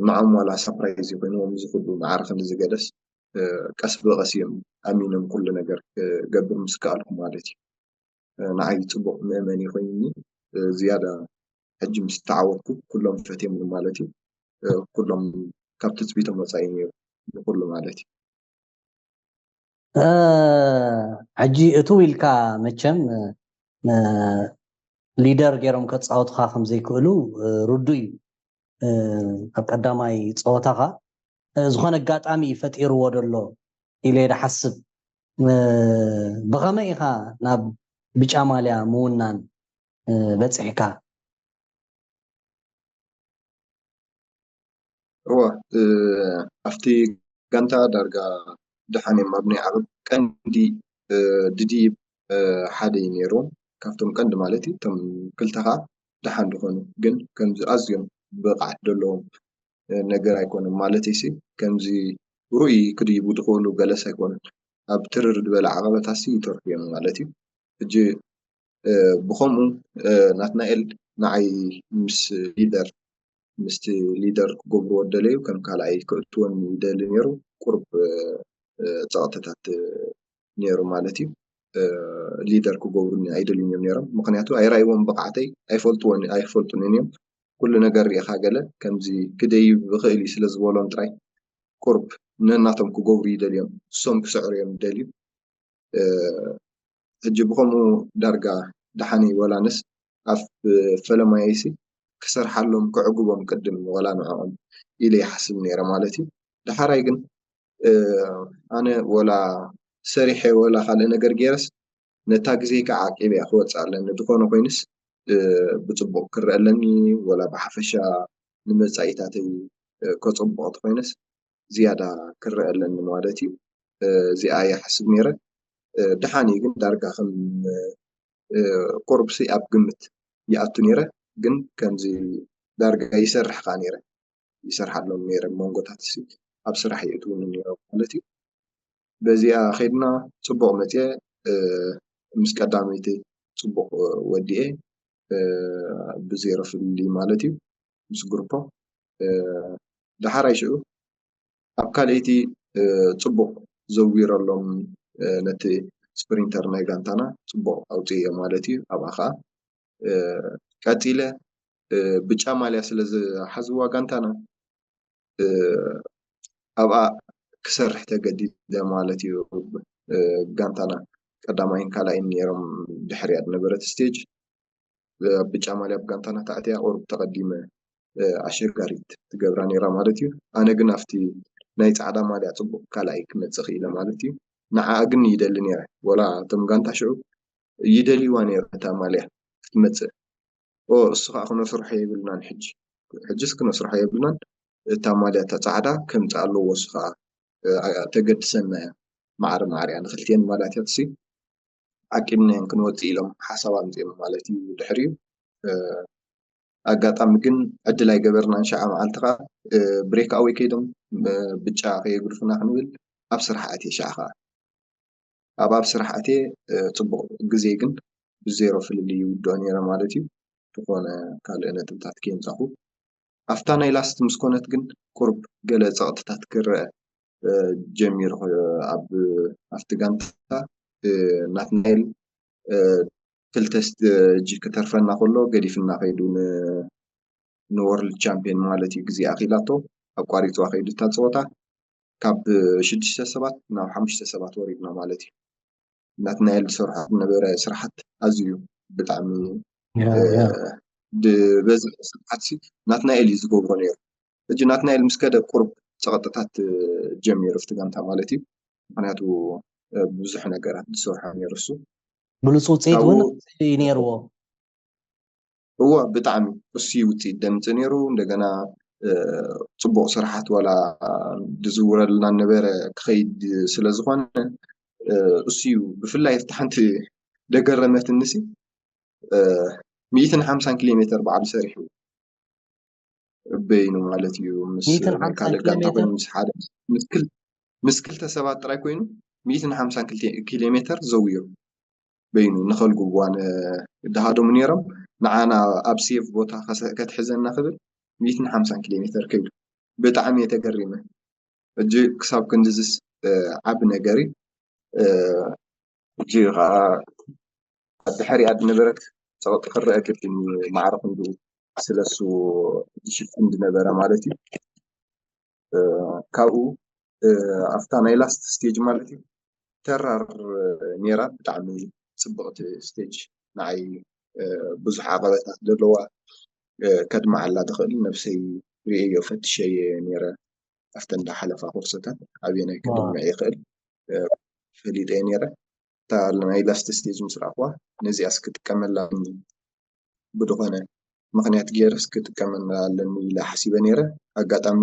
ንዓም ዋላ ሳፕራይዝ ይኮይንዎም እዚ ኩሉ ማዕረ ክንዲ ዝገደስ ቀስ ብቐስ እዮም ኣሚኖም ኩሉ ነገር ክገብር ምስ ከኣልኩ ማለት እዩ ንዓይ ፅቡቅ መእመኒ ኮይኒ ዝያዳ ሕጂ ምስ ተዓወትኩ ኩሎም ፈትዮም ማለት እዩ ኩሎም ካብ ትፅቢቶም ወፃኢ ነይሩ ንኩሉ ማለት እዩ ሕጂ እቱ ኢልካ መቸም ሊደር ገይሮም ከፃወቱካ ከምዘይክእሉ ርዱ እዩ ኣብ ቀዳማይ ፀወታኻ ዝኾነ ኣጋጣሚ እዩ ፈጢርዎ ደሎ ኢለ ድሓስብ ብኸመይ ኢኻ ናብ ብጫ ማልያ ምውናን በፂሕካ እወ ኣብቲ ጋንታ ዳርጋ ደሓን እዮም ኣብ ናይ ዓቕብ ቀንዲ ድድይብ ሓደ እዩ ነይርዎም ካብቶም ቀንዲ ማለት እዩ እቶም ክልተ ከዓ ደሓን ዝኾኑ ግን ከምዚ ኣዝዮም ብቕዓት ዘለዎም ነገር ኣይኮነን ማለት ሲ ከምዚ ርኡይ ክድይቡ ዝኽእሉ ገለስ ኣይኮኑን ኣብ ትርር ዝበለ ዓቐበታት ሲ ይተርፉ እዮም ማለት እዩ ሕጂ ብኸምኡ ናትናኤል ንዓይ ምስ ሊደር ምስቲ ሊደር ክገብርዎ ደለዩ ከም ካልኣይ ክእትወኒ ይደሊ ነይሩ ቁርብ ፀቕጥታት ነይሩ ማለት እዩ ሊደር ክገብሩኒ ኣይደልዩን እዮም ነይሮም ምክንያቱ ኣይራእይዎም ብቕዓተይ ኣይፈልጥዎን ኣይፈልጡንን እዮም ኩሉ ነገር ርኢኻ ገለ ከምዚ ክደይብ ብኽእል እዩ ስለ ዝበሎም ጥራይ ቁርብ ነናቶም ክገብሩ ይደልዮም እሶም ክስዕሩ እዮም ይደልዩ ሕጂ ብኸምኡ ዳርጋ ደሓነይ ወላንስ ኣብ ፈለማየሲ ክሰርሓሎም ክዕግቦም ቅድም ወላ ንዕኦም ኢለ ይሓስብ ነይረ ማለት እዩ። ዳሕራይ ግን ኣነ ወላ ሰሪሐ ወላ ካልእ ነገር ገይረስ ነታ ግዜ ከዓ ዓቂበ እያ ክወፅእ ኣለኒ። ዝኾነ ኮይኑስ፣ እ፣ ብፅቡቕ ክረአ ኣለኒ፣ ወላ ብሓፈሻ ንመጻኢታተይ፣ እ፣ ከፅብቖ ተኾይነስ ዝያዳ ክረአ ኣለኒ ማለት እዩ። እ፣ እዚኣ እየ ሓስብ ነይረ። እ፣ ደሓን እዩ ግን ዳርጋ ከም፣ እ፣ ቁሩብሲ ኣብ ግምት ይኣቱ ነይረ። ግን ከምዚ ዳርጋ ይሰርሕ ከኣ ነይረ። ይሰርሓሎም ነይረ። መንጎታት ሲ ኣብ ስራሕ የእትውኒ ነይሮም ማለት እዩ። በዚኣ ከይድና ጽቡቕ መጽየ፣ እ፣ ምስ ቀዳመይቲ ጽቡቕ ወዲኤ፣ እ፣ ብዜሮ ፍልልይ ማለት እዩ ምስ ግሩፖ። እ፣ ደሓራይ ሽዑ ኣብ ካልኣይቲ፣ እ፣ ጽቡቕ ዘዊረሎም፣ እ፣ ነቲ ስፕሪንተር ናይ ጋንታና ጽቡቕ ኣውጽእዮ ማለት እዩ። ኣብኣ ኸኣ፣ እ፣ ቀጺለ፣ እ፣ ብጫ ማልያ ስለ ዝሓዝዋ ጋንታና፣ እ፣ ኣብኣ ክሰርሕ ተገዲደ ማለት እዩ። እ፣ ጋንታና ቀዳማይን ካልኣይን ነይሮም ድሕሪኣ ዝነበረት ስቴጅ። እ፣ ብጫ ማልያ ብጋንታና ተኣትያ ቁሩብ ተቐዲመ፣ እ፣ ኣሸጋሪት ትገብራ ነይራ ማለት እዩ። ኣነ ግን ኣብቲ ናይ ጻዕዳ ማልያ ጽቡቕ ካልኣይ ክመጽእ ክኢለ ማለት እዩ። ንዓኣ ግን ይደሊ ነይረ። ወላ እቶም ጋንታ ሽዑ ይደልይዋ ነይሩ ነታ ማልያ ክትመጽእ። ኦ፣ እሱ ኸኣ ክነስርሖ የብልናን ሕጂ። ሕጅስ ክነስርሖ የብልናን። እታ ማልያ እታ ጻዕዳ ከምጽእ ኣለዎ እሱ ኸኣ፣ እ፣ ኣ-፣ ተገድሰና እያ። ማዕረ ማዕረ እያ። ንኽልቲኤን ማልያታት ሲ ዓቂብናየን ክንወጽእ ኢሎም ሓሳብ ኣምጺኦም ማለት እዩ። ድሕሪኡ፣ እ፣ ኣጋጣሚ ግን ዕድል ኣይገበርናን። ሸዓ መዓልቲ ኸኣ፣ እ፣ ብሬክ ኣወይ ከይዶም፣ እ፣ ብጫ ከየጉድፉና ክንብል ኣብ ስራሕ ኣትየ ሸዓ ኸኣ። ኣብ፣ ኣብ ስራሕ ኣትየ፣ እ፣ ጽቡቕ ግዜ ግን ብዜሮ ፍልልይ ይውድኦ ነይረ ማለት እዩ። ዝኾነ ካልእ ነጥብታት ከየምጻኹ። ኣብታ ናይ ላስት ምስ ኮነት ግን ቁሩብ ገለ ጸቕጥታት ክረአ፣ እ፣ ጀሚሩ። ኣብ፣ ኣብቲ ጋንታ፣ እ፣ ናትናኤል፣ እ፣ ክልተ ስቴጅ ክተርፈና ከሎ ገዲፍና ከይዱ ን-፣ ንወርልድ ቻምፒዮን ማለት እዩ። ግዜ ኣኺላቶ ኣቋሪጽዋ ከይዱ እታ ጸወታ። ካብ ሽዱሽተ ሰባት ናብ ሓሙሽተ ሰባት ወሪድና ማለት እዩ። ናትናኤል ዝሰርሖ ዝነበረ ስራሓት ኣዝዩ ብጣዕሚ፣ ያ፣ እ፣ ያ። ዝበዝሕ ስራሓት ሲ ናትናኤል እዩ ዝገብሮ ነይሩ። ሕጂ ናትናኤል ምስ ከደ ቁሩብ ጸቕጥታት፣ እ፣ ጀሚሩ ኣብቲ ጋንታ ማለት እዩ። ምኽንያቱ፣ እ፣ ብዙሕ ነገራት ዝሰርሖ ነይሩ እሱ። ብሉጽ ውጽኢት እውን ካብኡ እዩ ነይርዎ። እወ፣ ብጣዕሚ እሱ እዩ ውፅኢት ደምፅእ ነይሩ። እንደገና፣ እ፣ ፅቡቕ ስራሓት ዋላ ዝዝውረልና ነበረ ክኸይድ ስለ ዝኾነ፣ እ፣ እሱ እዩ ብፍላይ ኣብቲ ሓንቲ ደገረመትኒ ሲ፣ እ፣ ሚእትን ሓምሳን ኪሎ ሜትር ባዕሉ ሰሪሑ በይኑ ማለት እዩ። ምስ ሚእትን ናይ ሓምሳን ካልእ ኪሎ ጋንታ ሜትር? ኮይኑ ምስ ሓደ፣ ምስ ክል-፣ ምስ ክልተ ሰባት ጥራይ ኮይኑ ሚእትን ሓምሳን ክልተ ኪሎ ሜትር ዘውዩ በይኑ ንኸልጉብዋ ን-፣ ድሃደሙ ነይሮም። ንዓና ኣብ ሴፍ ቦታ ከሰ-፣ ከትሕዘና ክብል ሚእትን ሓምሳን ኪሎ ሜትር ከይዱ። ብጣዕሚ እየ ተገሪመ። ሕጂ ክሳብ ክንድዝስ፣ እ፣ ዓቢ ነገር እዩ። እ፣ ሕጂ ኸዓ ድሕሪኣ ዝነበረት ጸቕጢ ክረአ ግድን እዩ፣ ማዕረ ክንድኡ ስለሱ ዝሽፍን ዝነበረ ማለት እዩ። እ፣ ካብኡ፣ እ፣ ኣብታ ናይ ላስት ስቴጅ ማለት እዩ ተራር ነይራ፣ ብጣዕሚ ጽብቕቲ ስቴጅ ንዓይ፣ እ፣ ብዙሕ ዓቐበታት ዘለዋ፣ እ፣ ከድምዓላ ትኽእል ነብሰይ ርእየዮ ፈትሸየ ነይረ። ኣብተን ዝሓለፋ ኮርስታት ኣበየናይ ዋው። ከድምዕ ይኽእል፣ እ፣ ፈሊጠ ነይረ። እታ ናይ ላስት ስቴጅ ምስ ረኣኽዋ ነዚኣስ ክጥቀመላ ብድኾነ ምኽንያት ገይረስ ክጥቀመላ ኣለኒ ኢለ ሓሲበ ነይረ። ኣጋጣሚ፣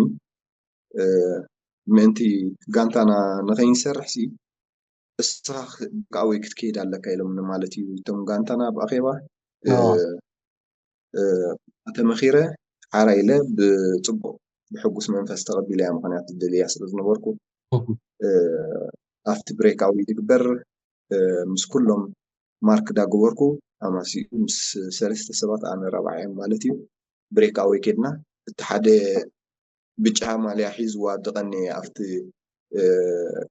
እ፣ ምእንቲ ጋንታና ንኸይንሰርሕ ሲ እስኻ ክ-፣ ብቃ ወይ ክትከይድ ኣለካ ኢሎምኒ ማለት እዩ። እቶም ጋንታና ኣብ ኣኼባ፣ እ፣ ኦ። እ፣ ተመኺረ ሓራ ኢለ ብጽቡቕ ብሕጉስ መንፈስ ተቐቢለያ፣ ምኽንያቱ ደልያ ስለ ዝነበርኩ። እህ። እ፣ ኣብቲ ብሬክ ኣወይ ዝግበር፣ እ፣ ምስ ኩሎም ማርክ ዳገበርኩ፣ ኣማሲኡ ምስ ሰለስተ ሰባት ኣነ ራብዓዮም ማለት እዩ። ብሬክ ኣወይ ከድና፣ እቲ ሓደ ብጫ ማልያ ሒዝዋ ዝቐነየ ኣብቲ፣ እ፣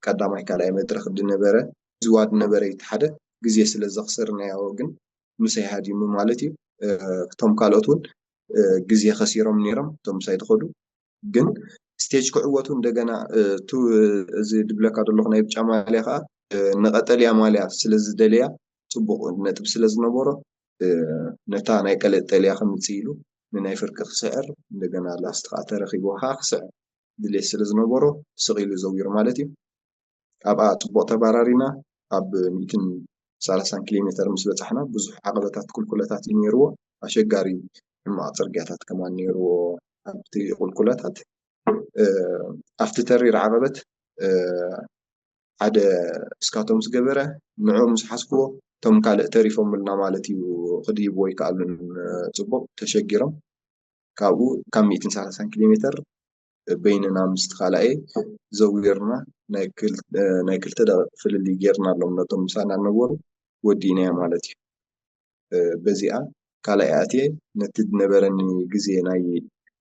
ቀዳማይ ካልኣይ መድረኽ ዝነበረ፣ ሒዝዋ ዝነበረ እቲ ሓደ ግዜ ስለ ዘኽሰርናዮ ግን ምሳይ ሃዲሙ ማለት እዩ። እ፣ እቶም ካልኦት እውን፣ እ፣ ግዜ ከሲሮም ነይሮም፣ እቶም ምሳይ ዝኸዱ። ግን ስቴጅ ክዕወቱ እንደገና፣ እ፣ ቱ-፣ እዚ ድብለካ ዘለኹ ናይ ብጫ ማልያ ከዓ፣ እ፣ ንቀጠልያ ማልያ ስለ ዝደለያ፣ ጽቡቕ ነጥቢ ስለ ዝነበሮ፣ እ፣ ነታ ናይ ቀጠልያ ከምጽእ ኢሉ ንናይ ፍርቂ ክስዕር፣ እንደገና ላስት ከዓ ተረኺቡ ከዓ ክስዕር ድሌት ስለ ዝነበሮ፣ ስቕ ኢሉ ዘዊሩ ማለት እዩ። ኣብኣ ጽቡቕ ተባራሪና፣ ኣብ ሚእትን ሰላሳን ኪሎ ሜተር ምስ በጻሕና ብዙሕ ዓቐበታት፣ ቁልቁለታት እዩ ነይርዎ። ኣሸጋሪ ሕማቕ ጽርግያታት ከማን ነይርዎ። ኣብቲ ቁልቁለታት፣ እ፣ ኣብቲ ተሪር ዓቐበት፣ እ፣ ሓደ እስካቶም ዝገበረ ንዕኡ ምስ ሓዝክዎ፣ እቶም ካልእ ተሪፎምልና ማለት እዩ፣ ክድይብዎ ኣይከኣሉን። እ፣ ጽቡቕ ተሸጊሮም። ካብኡ ካብ ሚእትን ሰላሳን ኪሎ ሜተር በይንና ምስቲ ካልኣየ ዘዊርና ናይ ክል-፣ እ፣ ናይ ክልተ ደቂቕ ፍልልይ ጌርናሎም ነቶም ምሳና ዝነበሩ ወዲእናዮ ማለት እዩ። እ፣ በዚኣ ካልኣየ ኣትየ፣ ነቲ ዝነበረኒ ግዜ ናይ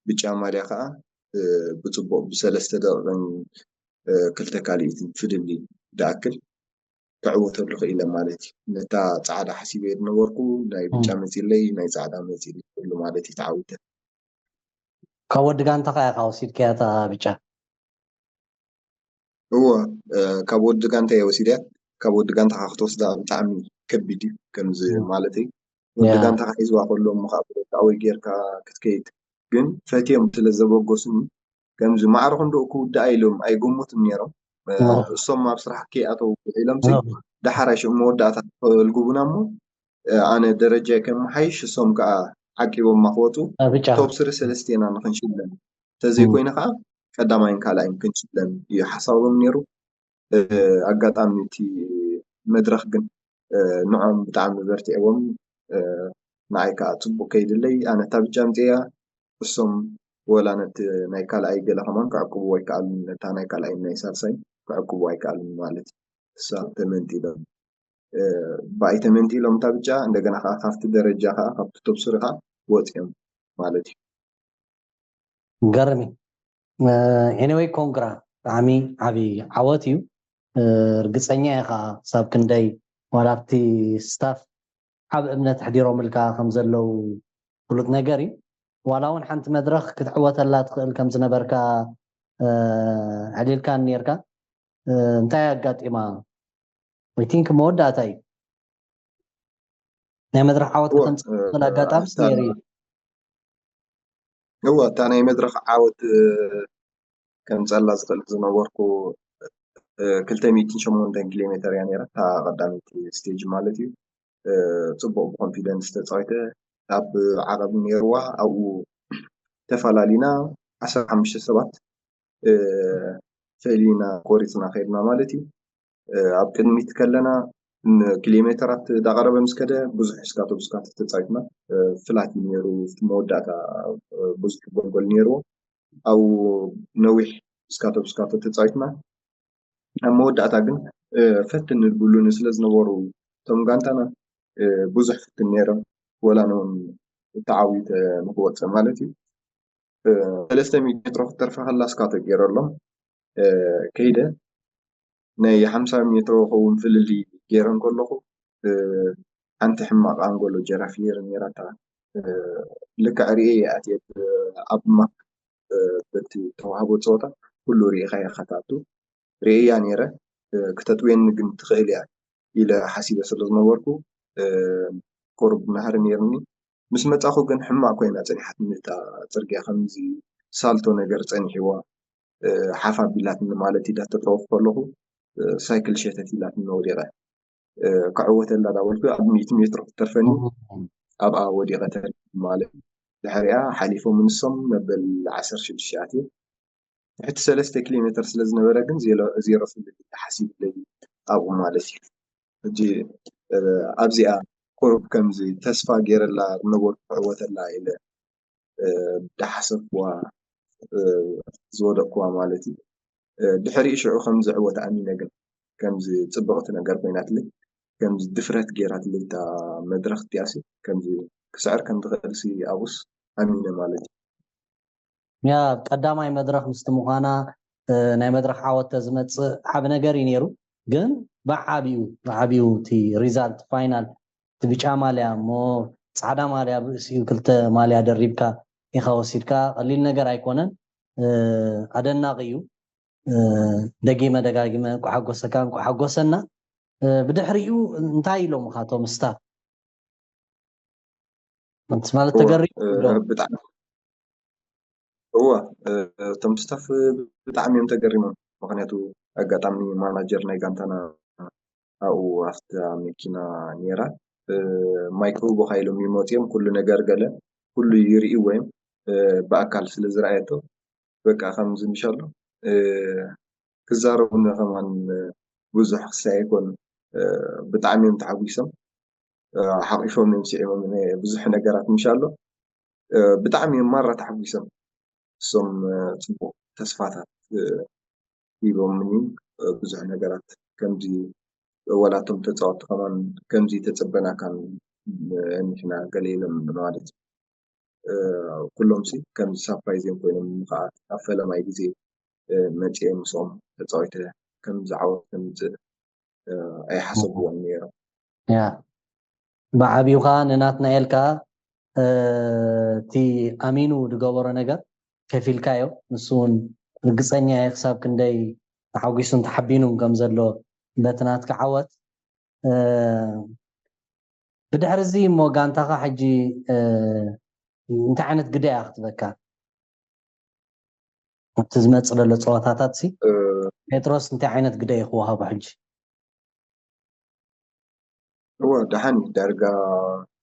ብጫ ማልያ ከኣ፣ እ፣ ብጽቡቕ ብሰለስተ ደቂቕን፣ እ፣ ክልተ ካልኢትን ፍልልይ ዝኣክል ክዕወተሉ ክኢለ ማለት እዩ። ነታ ጻዕዳ ሓሲበ ዝነበርኩ ናይ ብጫ ም። መጺለይ፣ ናይ ጻዕዳ መጺለይ ክብሉ ማለት እዩ ተዓዊተ። ካብ ወዲ ጋንታኻ ኢኻ ወሲድካያ እታ ብጫ? እወ፣ እ፣ ካብ ወዲ ጋንታ እየ ወሲድያ። ካብ ወዲ ጋንታኻ ክትወስዳ ብጣዕሚ ከቢድ እዩ። ከምዚ ም። ማለተይ፣ ወዲ ያ። ጋንታኻ ሒዝዋ ከሎ እሞ ከኣ ብወግዓዊ ጌርካ ክትከይድ። ግን ፈትዮም ስለ ዘበገሱኒ፣ ከምዚ ማዕረ ክንድኡ ክውድኣ ኢሎም ኣይገመቱን ነይሮም። እ፣ ም። እሶም ኣብ ስራሕ ከይኣተው ውዒሎምሲ፣ ም። ደሓር ሽዑ መወዳእታ ከልግቡና እሞ፣ እ፣ ኣነ ደረጃይ ከመሓይሽ፣ እሶም ከኣ ዓቂቦማ ክወጹ፣ እ፣ ብጫ። ቶፕ ስሪ ሰለስቴና ንኽንሽለም፣ ተዘይኮይኑ ም። ከኣ ቀዳማይን ካልኣይን ክንሽለም እዩ ሓሳቦም ነይሩ። እ፣ ኣጋጣሚ እቲ መድረኽ ግን፣ እ፣ ንዖም ብጣዕሚ በርቲዕዎም፣ እ፣ ንዓይ ከኣ ጽቡቕ ከይድለይ፣ ኣነ እታ ብጫ ኣምጺኤያ፣ እሶም ወላ ነቲ ናይ ካልኣይ ገለ ከማን ክዕቅብዎ ኣይከኣሉን፣ ነታ ናይ ካልኣይ ናይ ሳልሳይ ክዕቅብዎ ኣይከኣሉን ማለት እዩ። እሳ ተመንጢሎም፣ እ፣ ብኣይ ተመንጢሎም እታ ብጫ፣ እንደገና ከኣ ካብቲ ደረጃ ከኣ፣ ካብቲ ቶፕ ስሪ ከኣ ወጺኦም ማለት እዩ። ገርም እዩ። እ፣ ኤኒወይ ኮንግራ፣ ብጣዕሚ ዓቢ ዓወት እዩ። እ፣ ርግጸኛ እየ ከኣ ክሳብ ክንደይ ዋላ ኣብቲ ስታፍ ዓቢ እምነት ኣሕዲሮምልካ ከም ዘለዉ ፍሉጥ ነገር እዩ። ዋላ እውን ሓንቲ መድረኽ ክትዕወተላ ትኽእል ከም ዝነበርካ፣ እ፣ ኣዕሊልካኒ ነይርካ። እ፣ እንታይ ኣጋጢማ? I think መወዳእታ እዩ። ናይ መድረኽ ዓወት እወ፣ ከተምጽእ እ፣ ትኽእል ኣጋጣሚ ኣስታና ነይሩ እዩ። እወ፣ እታ ናይ መድረኽ ዓወት፣ እ፣ ከምጸላ ዝኽእል ዝነበርኩ፣ እ፣ ክልተ ሚእትን ሸሞንተን ኪሎ ሜተር እያ ነይራ፣ እታ ቀዳመይቲ ስቴጅ ማለት እዩ። እ፣ ጽቡቕ ብኮንፊደንስ ተጻዊተ፣ ኣብ ዓቐብ ነይርዋ፣ ኣብኡ ተፈላሊና ዓሰርተ ሓሙሽተ ሰባት፣ እ፣ ፈሊና ቆሪጽና ከይድና ማለት እዩ። እ፣ ኣብ ቅድሚት ከለና ን-፣ ኪሎ ሜተራት ዳቐረበ ምስ ከደ ብዙሕ እስካቶ ብስካቶ ተጻዊትና፣ እ፣ ፍላት እዩ ነይሩ፣ እቲ መወዳእታ፣ እ፣ ብዙሕ ጎልጎል ነይርዎ። ኣብኡ ነዊሕ እስካቶ ብስካቶ ተጻዊትና። ኣብ መወዳእታ ግን፣ እ፣ ፈትን ዝብሉኒ ስለ ዝነበሩ እቶም ጋንታና፣ እ፣ ብዙሕ ፍትን ነይሮም፣ ወላ ንውን ተዓዊተ ንክወጽእ ማለት እዩ። እ፣ ሰለስተ ሚእቲ ሜትሮ ክትተርፈ ከላ እስካቶ ገይረሎም፣ እ፣ ከይደ ናይ ሓምሳ ሜትሮ ክኸውን ፍልልይ ገይረ እንከለኹ፣ እ፣ ሓንቲ ሕማቕ ኣንጎሎ ጀራፊ ነይራ ነይራታ። እ፣ ልክዕ ርእየ እየ ኣትየ ብ-፣ ኣብ ማፕ፣ እ፣ በቲ ተዋህቦ ጸወታ ኩሉ ርኢኻዮ ኢኻ ትኣቱ። ርእየያ ነይረ፣ እ፣ ክተጥውየኒ ግን ትኽእል እያ ኢለ ሓሲበ ስለ ዝነበርኩ፣ እ፣ ቁሩብ ናህሪ ነይርኒ። ምስ መጻኹ ግን ሕማቕ ኮይና ጸኒሓትኒ እታ ጽርግያ፣ ከምዚ ሳልቶ ነገር ጸኒሕዋ፣ እ፣ ሓፍ ኣቢላትኒ ማለት እዩ። እንዳተጠወኹ ከለኹ፣ እ፣ ሳይክል ሸተት ኢላትኒ ወዲቐ። እ፣ ክዕወተላ ዳበልኩ ኣብ ሚእቲ ሜትሮ ክትተርፈኒ ኣብኣ ወዲቐ ተሪፈ ማለት እዩ። ድሕሪኣ ሓሊፎም ንሶም መበል ዓሰርተ ሽዱሽተ ኣትየ። ትሕቲ ሰለስተ ኪሎ ሜተር ስለ ዝነበረ ግን ዜሮ፣ ዜሮ ፍልልይ ተሓሲብለይ ኣብኡ ማለት እዩ። ሕጂ፣ እ፣ ኣብዚኣ ቁሩብ ከምዚ ተስፋ ገይረላ ዝነበርኩ ክዕወተላ ኢለ፣ እ፣ ዳሓሰብኩዋ፣ እ፣ ዝወደቅኩዋ ማለት እዩ። እ፣ ድሕሪኡ ሽዑ ከም ዝዕወት ኣሚነ ግን ከምዚ ጽብቕቲ ነገር ኮይናትለይ፣ ከምዚ ድፍረት ገይራትለይ እታ መድረኽ እቲኣሲ፣ ከምዚ ክስዕር ከም ዝኽእልሲ ኣብኡስ ኣሚነ ማለት እዩ። ያ ቀዳማይ መድረኽ ምስቲ ምዃና፣ እ፣ ናይ መድረኽ ዓወት ተዝመጽእ ዓቢ ነገር እዩ ነይሩ። ግን ብዓቢኡ፣ ብዓቢኡ እቲ ሪዛልት ፋይናል፣ እቲ ብጫ ማልያ እሞ ጻዕዳ ማልያ ኣብ ርእሲኡ ክልተ ማልያ ደሪብካ ኢኻ ወሲድካ፣ ቀሊል ነገር ኣይኮነን። እ፣ ኣደናቒ እዩ። እ፣ ደጊመ ደጋጊመ እንቋዕ ሓጎሰካ፣ እንቋዕ ሓጎሰና። እ፣ ብድሕሪኡ እንታይ ኢሎምኻ እቶም ስታፍ? ማለት እወ፣ ተገሪሙ እ፣ ዶ? ብጣዕሚ፣ እወ፣ እ፣ እቶም ስታፍ ብጣዕሚ እዮም ተገሪሞም። ምኽንያቱ ኣጋጣሚ ማናጀር ናይ ጋንታና ኣብኡ ኣብታ መኪና ነይራ። ማይ ክህቡኻ ኢሎም ይመፅዮም፣ ኩሉ ነገር ገለ ኩሉ ይርእይዎ እዮም። ብኣካል ስለ ዝረኣየቶ በቃ ከምዚ ምሻሎ ክዛረቡኒ ከማን ብዙሕ ክሳይ ኣይኮኑን። ብጣዕሚ እዮም ተሓጒሶም። ሓቂፎም እዮም ስዒሞም ብዙሕ ነገራት ምሻሎ ብጣዕሚ እዮም ማራ ተሓጒሶም። እሶም ፅቡቕ ተስፋታት ሂቦምኒ ብዙሕ ነገራት ከምዚ ወላቶም ተፃወቲ ከማን ከምዚ ተፀበናካን ንሕና ገለ ኢሎም ማለት እዩ። ኩሎም ሲ ከምዚ ሳፕራይዝ እዮም ኮይኖም ምኽኣት ኣብ ፈለማይ ግዜ መፅየ ምስኦም ተፃዊተ ከምዚ ዓወት ከምፅእ ኣይሓሰብዎን ነይሮም። ያ ብዓብዩ ከዓ ንናትናኤል ከዓ እቲ ኣሚኑ ዝገበሮ ነገር ከፊልካዮ። ንሱ እውን ርግፀኛ እየ ክሳብ ክንደይ ተሓጒሱን ተሓቢኑን ከም ዘሎ በቲ ናትካ ዓወት። ብድሕሪ እዚ እሞ ጋንታኻ ሕጂ እንታይ ዓይነት ግደ እያ ክትበካ? ኣብቲ ዝመፅእ ዘሎ ፀወታታት ሲ ጴጥሮስ እንታይ ዓይነት ግደ እዩ ክወሃቦ ሕጂ? እወ ደሓን እዩ ዳርጋ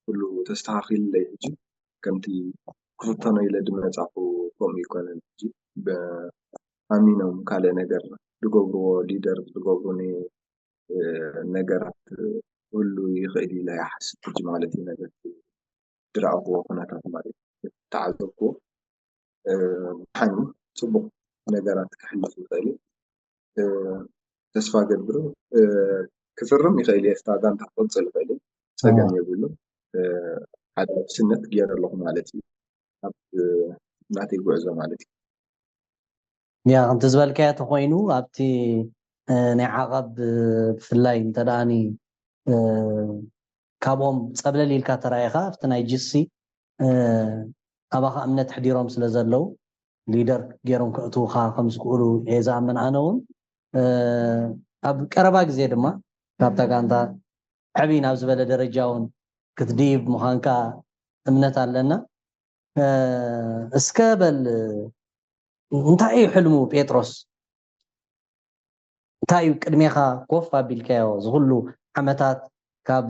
ኩሉ ተስተኻኺልለይ ሕጂ ከምቲ ክፍተኖ ኢለ ድመፃኹ ከምኡ ይኮነን ሕጂ ኣሚኖም ካልእ ነገር ዝገብርዎ ሊደር ዝገብሩኒ ነገራት ክህሉ ይኽእል ኢለ ይሓስብ ሕጂ ማለት እዩ ነገር ዝረኣኽዎ ኩነታት ማለት እዩ ተዓዘብክዎ ብሓኒ ፅቡቕ ነገራት ክሕልፍ ይኽእል እዩ ተስፋ ገብር ክፍርም ይኽእል እየ እታ ጋንታ ክቕፅል ይኽእል እዩ ፀገም የብሉ ሓደ ውስነት ገይረ ኣለኹ ማለት እዩ ኣብ ናተይ ጉዕዞ ማለት እዩ ያ ከምቲ ዝበልካዮ ተኮይኑ ኣብቲ ናይ ዓቐብ ብፍላይ እንተደኣኒ ካብኦም ፀብለል ኢልካ ተራኢኻ ኣብቲ ናይ ጅሲ ኣባኻ እምነት ሕዲሮም ስለ ዘለዉ ሊደር ገይሮም ከእትውኻ ከም ዝኽእሉ እየ ዝኣምን ኣነ እውን ኣብ ቀረባ ግዜ ድማ ካብታ ጋንታ ዕብይ ናብ ዝበለ ደረጃ እውን ክትድይብ ምዃንካ እምነት ኣለና እስከ በል እንታይ እዩ ሕልሙ ጴጥሮስ እንታይ እዩ ቅድሜኻ ኮፍ ኣቢልካዮ ዝኩሉ ዓመታት ካብ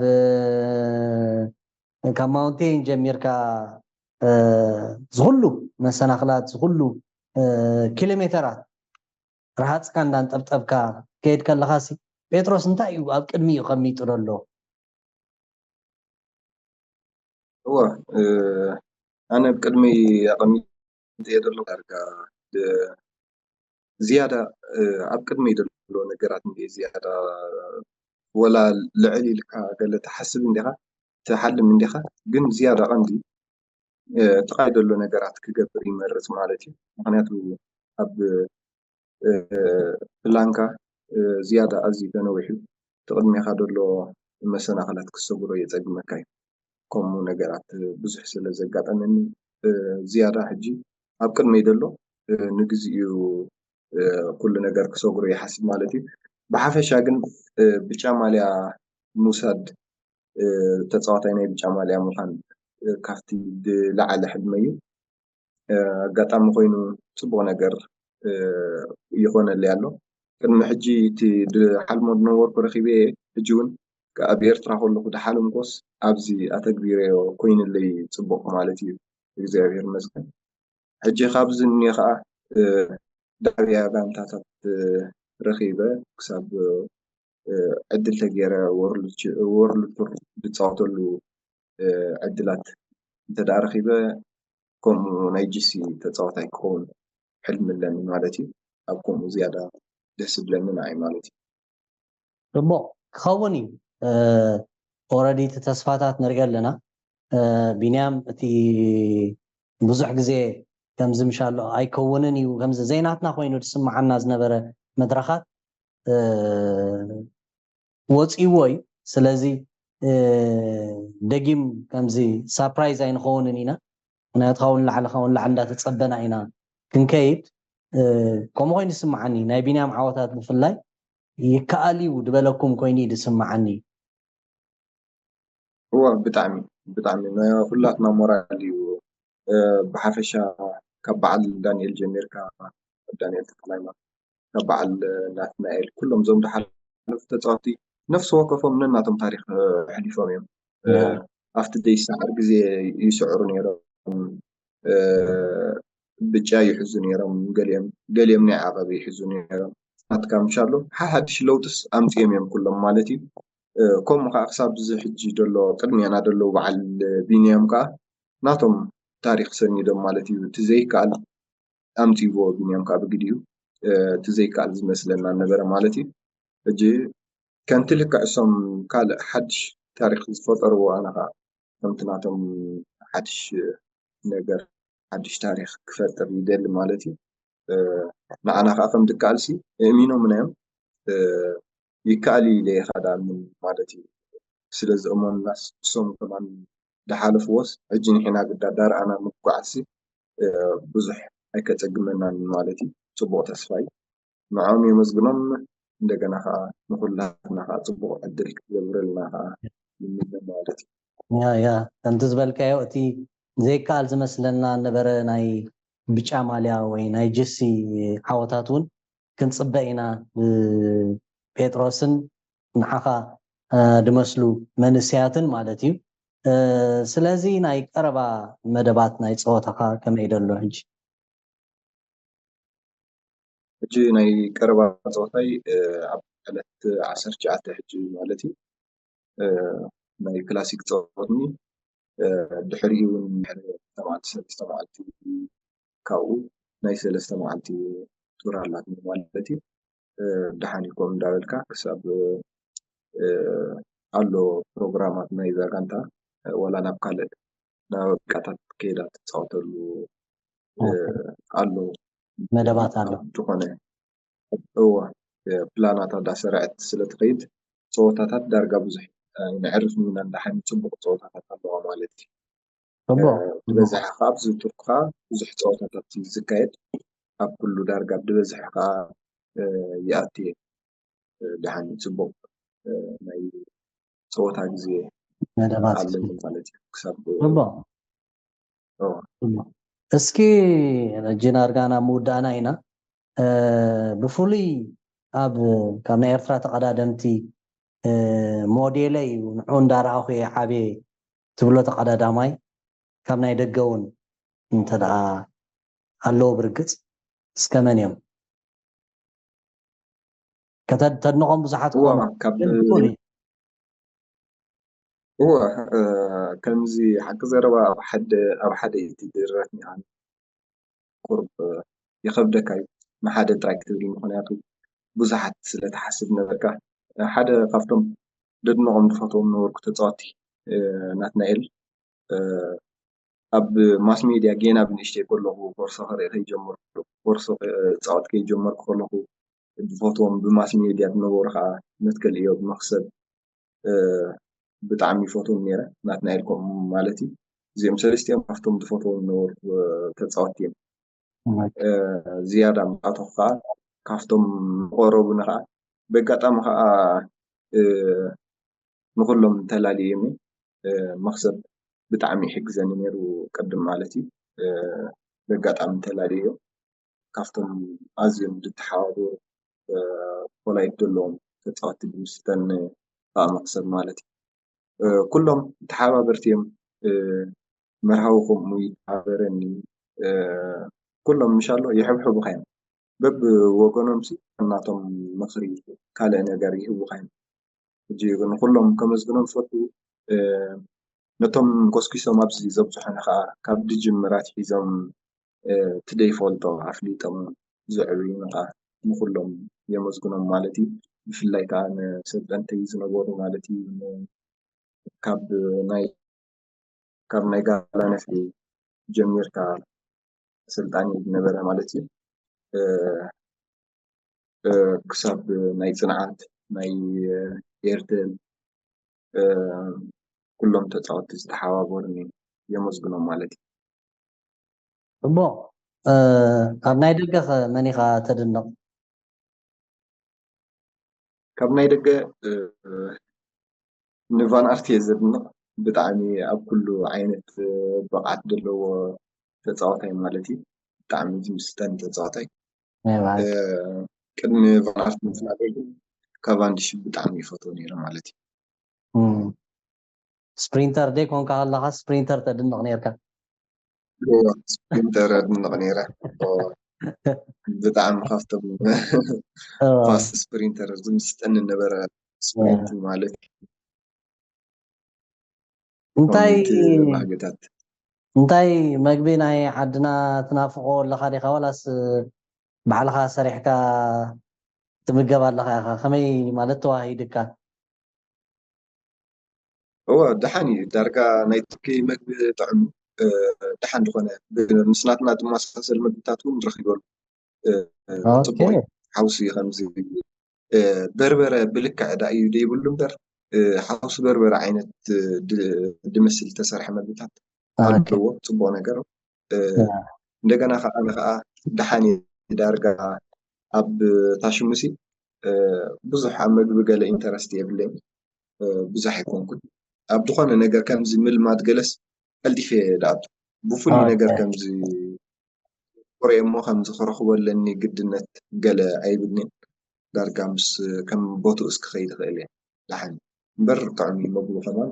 ካብ ማውንቴን ጀሚርካ ዝኩሉ መሰናክላት ዝኩሉ ኪሎ ሜተራት ረሃፅካ እንዳንጠብጠብካ ከይድ ከለካ ሲ ጴጥሮስ እንታይ እዩ ኣብ ቅድሚ እዩ ከሚጡ ዘሎ እወ ኣነ ኣብ ቅድሚ ኣቐሚጠ ዘሎ ዳርጋ ዝያዳ ኣብ ቅድመይ ዘሎ ነገራት እንደ ዝያዳ ወላ ልዕል ኢልካ ገለ ትሓስብ እንዲኻ ትሓልም እንዲኻ ግን ዝያዳ ቀንዲ ጥቓይ ዘሎ ነገራት ክገብር ይመርፅ ማለት እዩ ምክንያቱ ኣብ ፕላንካ ዝያዳ ኣዝዩ ተነዊሑ ትቕድሜኻ ዘሎ መሰናኽላት ክሰግሮ የፀግመካ እዩ ከምኡ ነገራት ብዙሕ ስለ ዘጋጠመኒ ዝያዳ ሕጂ ኣብ ቅድመይ ዘሎ ንግዚኡ ኩሉ ነገር ክሰግሮ ይሓስብ ማለት እዩ ብሓፈሻ ግን ብጫ ማልያ ምውሳድ ተፃዋታይ ናይ ብጫ ማልያ ምዃን ካብቲ ብላዓለ ሕልመይ እዩ ኣጋጣሚ ኮይኑ ፅቡቕ ነገር ይኾነለይ ኣሎ ቅድሚ ሕጂ እቲ ድሓልሞ ዝነበርኩ ረኺበ ሕጂ እውን ኣብ ኤርትራ ከለኹ ድሓለምኮስ ኣብዚ ኣተግቢረዮ ኮይንለይ ፅቡቕ ማለት እዩ እግዚኣብሔር ይመስገን ሕጂ ካብዚ እኒኦ ከዓ ዳዕብያ ጋንታታት ረኺበ ክሳብ ዕድል ተገይረ ወርልድ ቱር ዝፃወተሉ ዕድላት እንተ ደኣ ረኺበ ከምኡ ናይ ጂሲ ተፃዋታይ ክኸውን ሕልሚ ኣለኒ ማለት እዩ ኣብ ከምኡ ዝያዳ ደስ ዝብለኒ ንዓይ ማለት እዩ ጽቡቕ ክኸውን እዩ ኦረዲ እቲ ተስፋታት ንሪኦ ኣለና ቢንያም እቲ ብዙሕ ግዜ ከምዚ ምሻሎ ኣይከውንን እዩ ከምዚ ዘይናትና ኮይኑ ዝስምዓና ዝነበረ መድረኻት ወፂዎ እዩ ስለዚ ደጊም ከምዚ ሳፕራይዝ ኣይንኸውንን ኢና ምክንያቱ ካብኡ ንላዕሊ ካብኡ ንላዕሊ እንዳተፀበና ኢና ክንከይድ ከምኡ ኮይኑ ይስምዓኒ ናይ ቢንያም ዓወታት ብፍላይ ይከኣል እዩ ዝበለኩም ኮይኑ እዩ ዝስምዓኒ እዋ ብጣዕሚ ብጣዕሚ ናይ ኩላትና ሞራል እዩ ብሓፈሻ ካብ በዓል ዳንኤል ጀሚርካ ዳንኤል ተክለሃይማኖት ካብ በዓል ናትናኤል ኩሎም እዞም ዝሓለፉ ተፃወቲ ነፍሲ ወከፎም ነናቶም ታሪኽ ኣሕሊፎም እዮም። ኣብቲ ዘይሰዓር ግዜ ይስዕሩ ነይሮም። ብጫ ይሕዙ ነይሮም፣ ገሊኦም ገሊኦም ናይ ዓቐብ ይሕዙ ነይሮም። ናትካ ምሻሎ ሓሓድሽ ለውጥስ ኣምፅኦም እዮም ኩሎም ማለት እዩ። ከምኡ ከዓ ክሳብ እዚ ሕጂ ደሎ ቅድሚያና ደለዉ በዓል ቢንያም ከዓ ናቶም ታሪክ ሰኒዶም ማለት እዩ። እቲ ዘይከኣል ኣምፅዎ ቢንያም ከዓ ብግዲኡ እቲ ዘይከኣል ዝመስለና ነበረ ማለት እዩ። ሕጂ ከምቲ ልክዕ እሶም ካልእ ሓድሽ ታሪክ ዝፈጠርዎ ኣነ ከዓ ከምቲ ናቶም ሓድሽ ነገር ሓድሽ ታሪክ ክፈጥር ይደሊ ማለት እዩ። ንዓና ከዓ ከም ድከኣልሲ እእሚኖምና እዮም። ይከኣል ኢለ ኢኻ ደኣምን ማለት እዩ። ስለ ዝእመኑናስ እሶም ከማን ድሓለፍዎስ ሕጂ ንሕና ግዳ ዳርኣና ምጉዓዝሲ ብዙሕ ኣይከፀግመናን ማለት እዩ። ፅቡቕ ተስፋ እዩ። ንዖም የመስግኖም። እንደገና ከዓ ንኩላትና ከዓ ፅቡቕ ዕድል ክገብረልና ከዓ ይምነ ማለት እዩ። ያ ያ ከምቲ ዝበልካዮ እቲ ዘይከኣል ዝመስለና ነበረ ናይ ብጫ ማልያ ወይ ናይ ጅሲ ዓወታት እውን ክንፅበ ኢና። ጴጥሮስን ንዓኻ ድመስሉ መንእሰያትን ማለት እዩ። ስለዚ ናይ ቀረባ መደባት ናይ ፀወታኻ ከመይ ደሎ ሕጂ? ሕጂ ናይ ቀረባ ፀወታይ ኣብ ዕለት ዓሰርተ ትሽዓተ ሕጂ ማለት እዩ ናይ ክላሲክ ፀወትኒ ድሕሪኡ እውን ተማዕቲ ሰለስተ መዓልቲ ካብኡ ናይ ሰለስተ መዓልቲ ቱር ኣላትኒ ማለት እዩ። ደሓን ኢልኩም እንዳበልካ ክሳብ ኣሎ ፕሮግራማት ናይ እዛ ጋንታ ዋላ ናብ ካልእ ናብ ወቃታት ከይዳ ትፃወተሉ ኣሎ መደባት ኣሎ ዝኾነ እወ ፕላናት ኣዳሰረዐት ስለትኸይድ ፀወታታት ዳርጋ ብዙሕ ንዕርፍ ሚና እንዳሓኒ ፅቡቅ ፀወታታት ኣለዋ ማለት እዩ። ብበዝሒ ከዓ ኣብዚ ቱርክ ከዓ ብዙሕ ፀወታታት እዩ ዝካየድ። ኣብ ኩሉ ዳርጋ ብበዝሒ ከዓ ይኣቲ እየ። ደሓን ፅቡቅ ናይ ፀወታ ግዜ መደባት ኣለኒ ማለት እዩ። ክሳብ እስኪ ሕጂ ናርጋ ናብ ምውዳእና ኢና። ብፍሉይ ኣብ ካብ ናይ ኤርትራ ተቐዳደምቲ ሞዴለይ እዩ ንዑ እንዳረኣኹ እየ ዓብየ ትብሎ ተቐዳዳማይ ካብ ናይ ደገ እውን እንተ ደኣ ኣለዉ ብርግጽ እስከ መን እዮም? ከተድንቖም ብዙሓት እወ ካብ እወ ከምዚ ሓቂ ዘረባ ኣብ ሓደ ኣብ ሓደ ኢቲ ድረት ኒሃን ቁርብ ይኸብደካ እዩ ንሓደ ጥራይ ክትብል ምክንያቱ ብዙሓት ስለ ትሓስብ ነበርካ ሓደ ካብቶም ደድንቖም ዝፈትዎም ነበርኩ ተፃወቲ ናትናኤል ኣብ ማስ ሜድያ ጌና ብንእሽተይ ከለኹ ኮርሶ ክርኢ ከይጀመርኩ ኮርሶ ክፃወት ከይጀመርኩ ከለኹ ዝፈትዎም ብማስ ሜድያ ዝነበሩ ከዓ መትከል እዮብ መክሰብ ብጣዕሚ ይፈትዎም ነይረ ናትናኤል ከምኡ ማለት እዩ እዚኦም ሰለስቲኦም ካብቶም ዝፈትዎም ዝነበርኩ ተፃወቲ እዮም ዝያዳ ምስኣተኹ ከዓ ካብቶም ዝቐረቡኒ ከዓ በጋጣሚ ከዓ ንኩሎም ተላልዮም መክሰብ ብጣዕሚ ይሕግዘኒ ነይሩ ቅድም ማለት እዩ በጋጣሚ ተላልዮም ካብቶም ኣዝዮም ዝተሓባበሩ ፖላይት ዘለዎም ተፃወቲ ብምስተን ከዓ መክሰብ ማለት እዩ ኩሎም ተሓባበርቲ እዮም መርሃዊ ከምኡ ይተሓበረኒ ኩሎም ምሻሎ ይሕብሕቡካ እዮም በብወገኖም ሲ እናቶም ምኽሪ ካልእ ነገር ይህቡካ እዮም ሕጂ ንኩሎም ከመስግኖም ዝፈቱ ነቶም ኮስኪሶም ኣብዚ ዘብፅሑኒ ከዓ ካብ ድጅምራት ሒዞም እቲ ደይፈልጦ ኣፍሊጦም ዘዕብዩኒ ከዓ ንኩሎም የመስግኖም ማለት እዩ ብፍላይ ከዓ ንሰልጠንተይ ዝነበሩ ማለት እዩ ካብ ናይ ካብ ናይ ጋላ ነፍሒ ጀሚርካ ስልጣን ዝነበረ ማለት እዩ ክሳብ ናይ ፅንዓት ናይ ኤርትል ኩሎም ተፃወቲ ዝተሓባበሩኒ የመስግኖም ማለት እዩ እሞ ካብ ናይ ደገ መን ኢኻ ተድንቕ ካብ ናይ ደገ ንቫን ኣርት እየ ዘድንቕ ብጣዕሚ ኣብ ኩሉ ዓይነት ብቕዓት ዘለዎ ተፃዋታይ ማለት እዩ ብጣዕሚ ዝምስጠን ተፃዋታይ ቅድሚ ቫን ኣርት ምፍላጠይ ግን ካቫንዲሽ ብጣዕሚ ይፈትዎ ነይረ ማለት እዩ። ስፕሪንተር ደይ ኮንካ ከለካ ስፕሪንተር ተድንቕ ነርካ። ስፕሪንተር ኣድንቕ ነይረ። ብጣዕሚ ካብቶም ፋስት ስፕሪንተር ዝምስጠኒ ነበረ። ስፕሪንት ማለት እንታይ ባህግታት እንታይ መግቢ ናይ ዓድና ትናፍቆ ኣለካ ዲካ? ዋላስ ባዕልካ ሰሪሕካ ትምገብ ኣለካ ኢካ? ከመይ ማለት ተዋሂድካ? እወ ደሓን እዩ። ዳርጋ ናይ ቱርኪ መግቢ ጥዑም ደሓን ዝኾነ ምስናትና ዝመሳሰል መግብታት እውን ንረኪበሉ። ጽቡቅ እዩ። ሓውሲ ከምዚ በርበረ ብልክዕ ዳ እዩ ደይብሉ እምበር ሓውሲ በርበረ ዓይነት ድመስል ዝተሰርሐ መግብታት ኣለዎ። ጽቡቅ ነገር። እንደገና ከዓ ኣነ ከዓ ደሓን ዳርጋ ኣብ ታሽሙሲ ብዙሕ ኣብ መግቢ ገለ ኢንተረስት የብለይ ብዙሕ ኣይኮንኩን። ኣብ ዝኾነ ነገር ከምዚ ምልማድ ገለስ ቀልጢፈ ዳኣቱ ብፍሉይ ነገር ከምዚ ኮርኤ እሞ ከምዚ ክረኽቦ ኣለኒ ግድነት ገለ ኣይብልንን። ዳርጋ ምስ ከም ቦትኡ እስክኸይድ ይኽእል እየ ደሓን እምበር ጥዑም እዩ መግቡ ከማን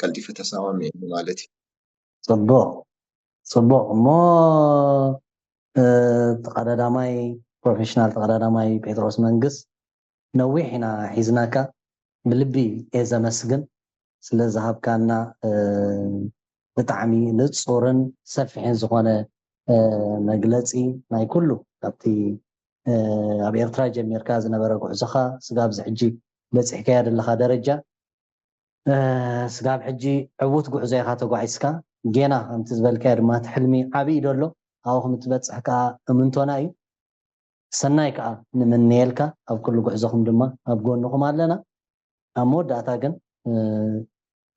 ቀልጢፈ ተሳማሚዐ ማለት እዩ። ጽቡቕ ጽቡቕ እሞ ተቐዳዳማይ ፕሮፌሽናል ተቐዳዳማይ ጴጥሮስ መንግስ ነዊሕ ኢና ሒዝናካ። ብልቢ እየ ዘመስግን ስለ ዝሃብካና ብጣዕሚ ንጹርን ሰፊሕን ዝኾነ መግለጺ ናይ ኩሉ ካብቲ ኣብ ኤርትራ ጀሚርካ ዝነበረ ጉዕዞኻ ስጋብ እዚ ሕጂ በጺሕካዮ ዘለኻ ደረጃ ስጋብ ሕጂ ዕዉት ጉዕዞ ኢኻ ተጓዒዝካ። ጌና ከምቲ ዝበልካዮ ድማ እቲ ሕልሚ ዓብዪ ደሎ ኣብኡ ከም እትበጽሕ ከኣ እምንቶና እዩ። ሰናይ ከኣ ንምነየልካ ኣብ ኩሉ ጉዕዞኹም ድማ ኣብ ጎንኹም ኣለና። ኣብ መወዳእታ ግን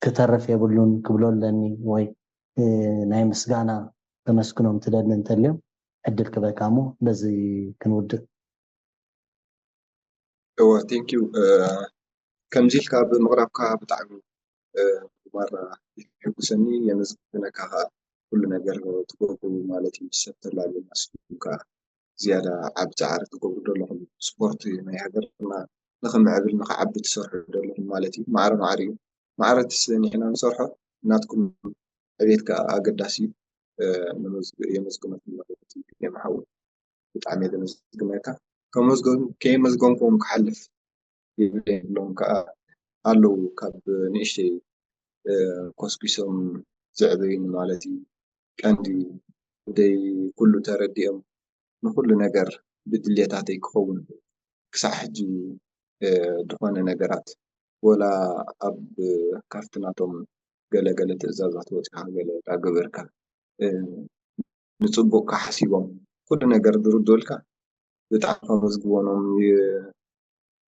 ክተርፍ የብሉን ክብሎ ኣለኒ ወይ ናይ ምስጋና ከመስግኖም ትደሊ እንተልዮም ዕድል ክበካ እሞ በዚ ክንውድእ። እወ ቴንኪዩ ከምዚ ኢልካ ብምቕራብካ ብጣዕሚ ማራ ይሕጉሰኒ የመስግነካ ከዓ ኩሉ ነገር ትገብሩ ማለት እዩ ሰብ ተላሉ ንስኩም ከዓ ዝያዳ ዓብ ፃዕሪ ትገብሩ ዘለኹም ስፖርት ናይ ሃገርና ንክምዕብል ንክዓቢ ትሰርሑ ዘለኹም ማለት እዩ ማዕረ ማዕሪ እዩ ማዕረ ትስእን ኢና ንሰርሖ ናትኩም ዕቤት ከዓ ኣገዳሲ እዩ የመስግነኩም ማለት እዩ የምሓውን ብጣዕሚ እየ ዘመስግነካ። ከመስገን ከየመስገንኩም ክሓልፍ የብለይን ብሎም ከዓ ኣለዉ ካብ ንእሽተይ ኮስኪሶም ዘዕበዩኒ ማለት እዩ። ቀንዲ ደይ ኩሉ ተረዲኦም ንኩሉ ነገር ብድሌታተይ ክኸውን ክሳዕ ሕጂ ዝኾነ ነገራት ወላ ኣብ ካብቲ ናቶም ገለ ገለ ትእዛዛት ወፂኻ ገለ እንዳገበርካ ንፅቡቅካ ሓሲቦም ኩሉ ነገር ዝርድኡልካ ብጣዕሚ ከመዝግቦኖም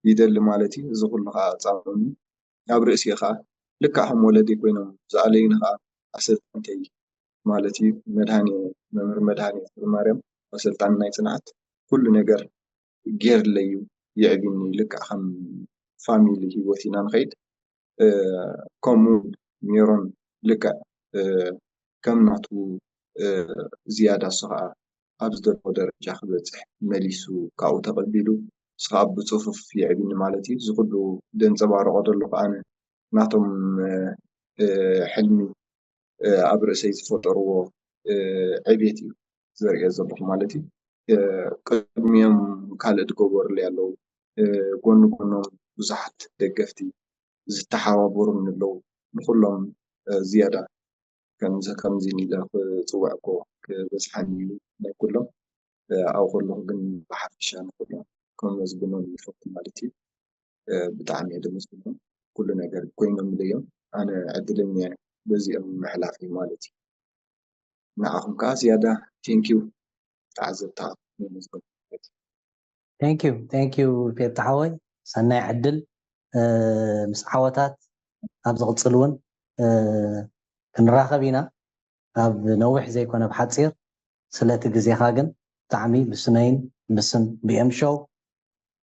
ይደሊ ማለት እዩ። እዚ ኩሉ ከዓ ፃምኒ ኣብ ርእሲ ከዓ ልክዕ ከም ወለደይ ኮይኖም ዝኣለዩኒ ከዓ ኣሰልጠንተይ ማለት እዩ መድሃኔ መምህር መድሃኔ ፍቅረማርያም ኣሰልጣኒ ናይ ፅንዓት ኩሉ ነገር ጌርለይ እዩ የዕቢኒ ልክዕ ከም ፋሚሊ ሂወት ኢና ንኸይድ ከምኡ ሜሮን ልክዕ ከም ናቱ ዝያዳ እሱ ከዓ ኣብ ዝደለዎ ደረጃ ክበፅሕ መሊሱ ካብኡ ተቐቢሉ እሱ ከዓ ብፅፉፍ የዕቢኒ ማለት እዩ እዚ ኩሉ ዘንፀባርቆ ዘለኹ ኣነ ናቶም ሕልሚ ኣብ ርእሰይ ዝፈጠርዎ ዕቤት እዩ ዘርእዮ ዘለኹ ማለት እዩ። ቅድሚኦም ካልእ ዝገበሩለይ ኣለዉ ጎኒ ጎኖም ብዙሓት ደገፍቲ ዝተሓባበሩኒ ኣለዉ ንኩሎም ዝያዳ ከምዚ ከምዚ ኢለ ክፅውዕ እኮ ክበዝሓኒ እዩ ናይ ኩሎም ኣብኡ ከለኹ ግን ብሓፈሻ ንኩሎም ከመስግኖም ይፈቱ ማለት እዩ። ብጣዕሚ እየ ደመስግኖም ኩሉ ነገር ኮይኖምለይ እዮም ኣነ ዕድለኛ እየ በዚኦም ምሕላፈይ ማለት እዩ ንዓኹም ከዓ ዝያዳ ቴንኪው ተዓዘብታ ነመስግኖም ማለት እዩ thank you thank you ፔፕታ ሓወይ ሰናይ ዕድል ምስ ዓወታት ኣብ ዝቕፅል እውን ክንራኸብ ኢና ኣብ ነዊሕ ዘይኮነ ብሓፂር ስለቲ ግዜኻ ግን ብጣዕሚ ብስመይን ብስም ቢኤም ሾው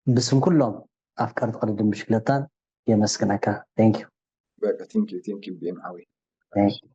ብስም ኩሎም ኣፍቀርቲ ቅድድም ብሽክለታን የመስግነካ thank you በቃ thank you thank you ቢኤም ሓወይ thank you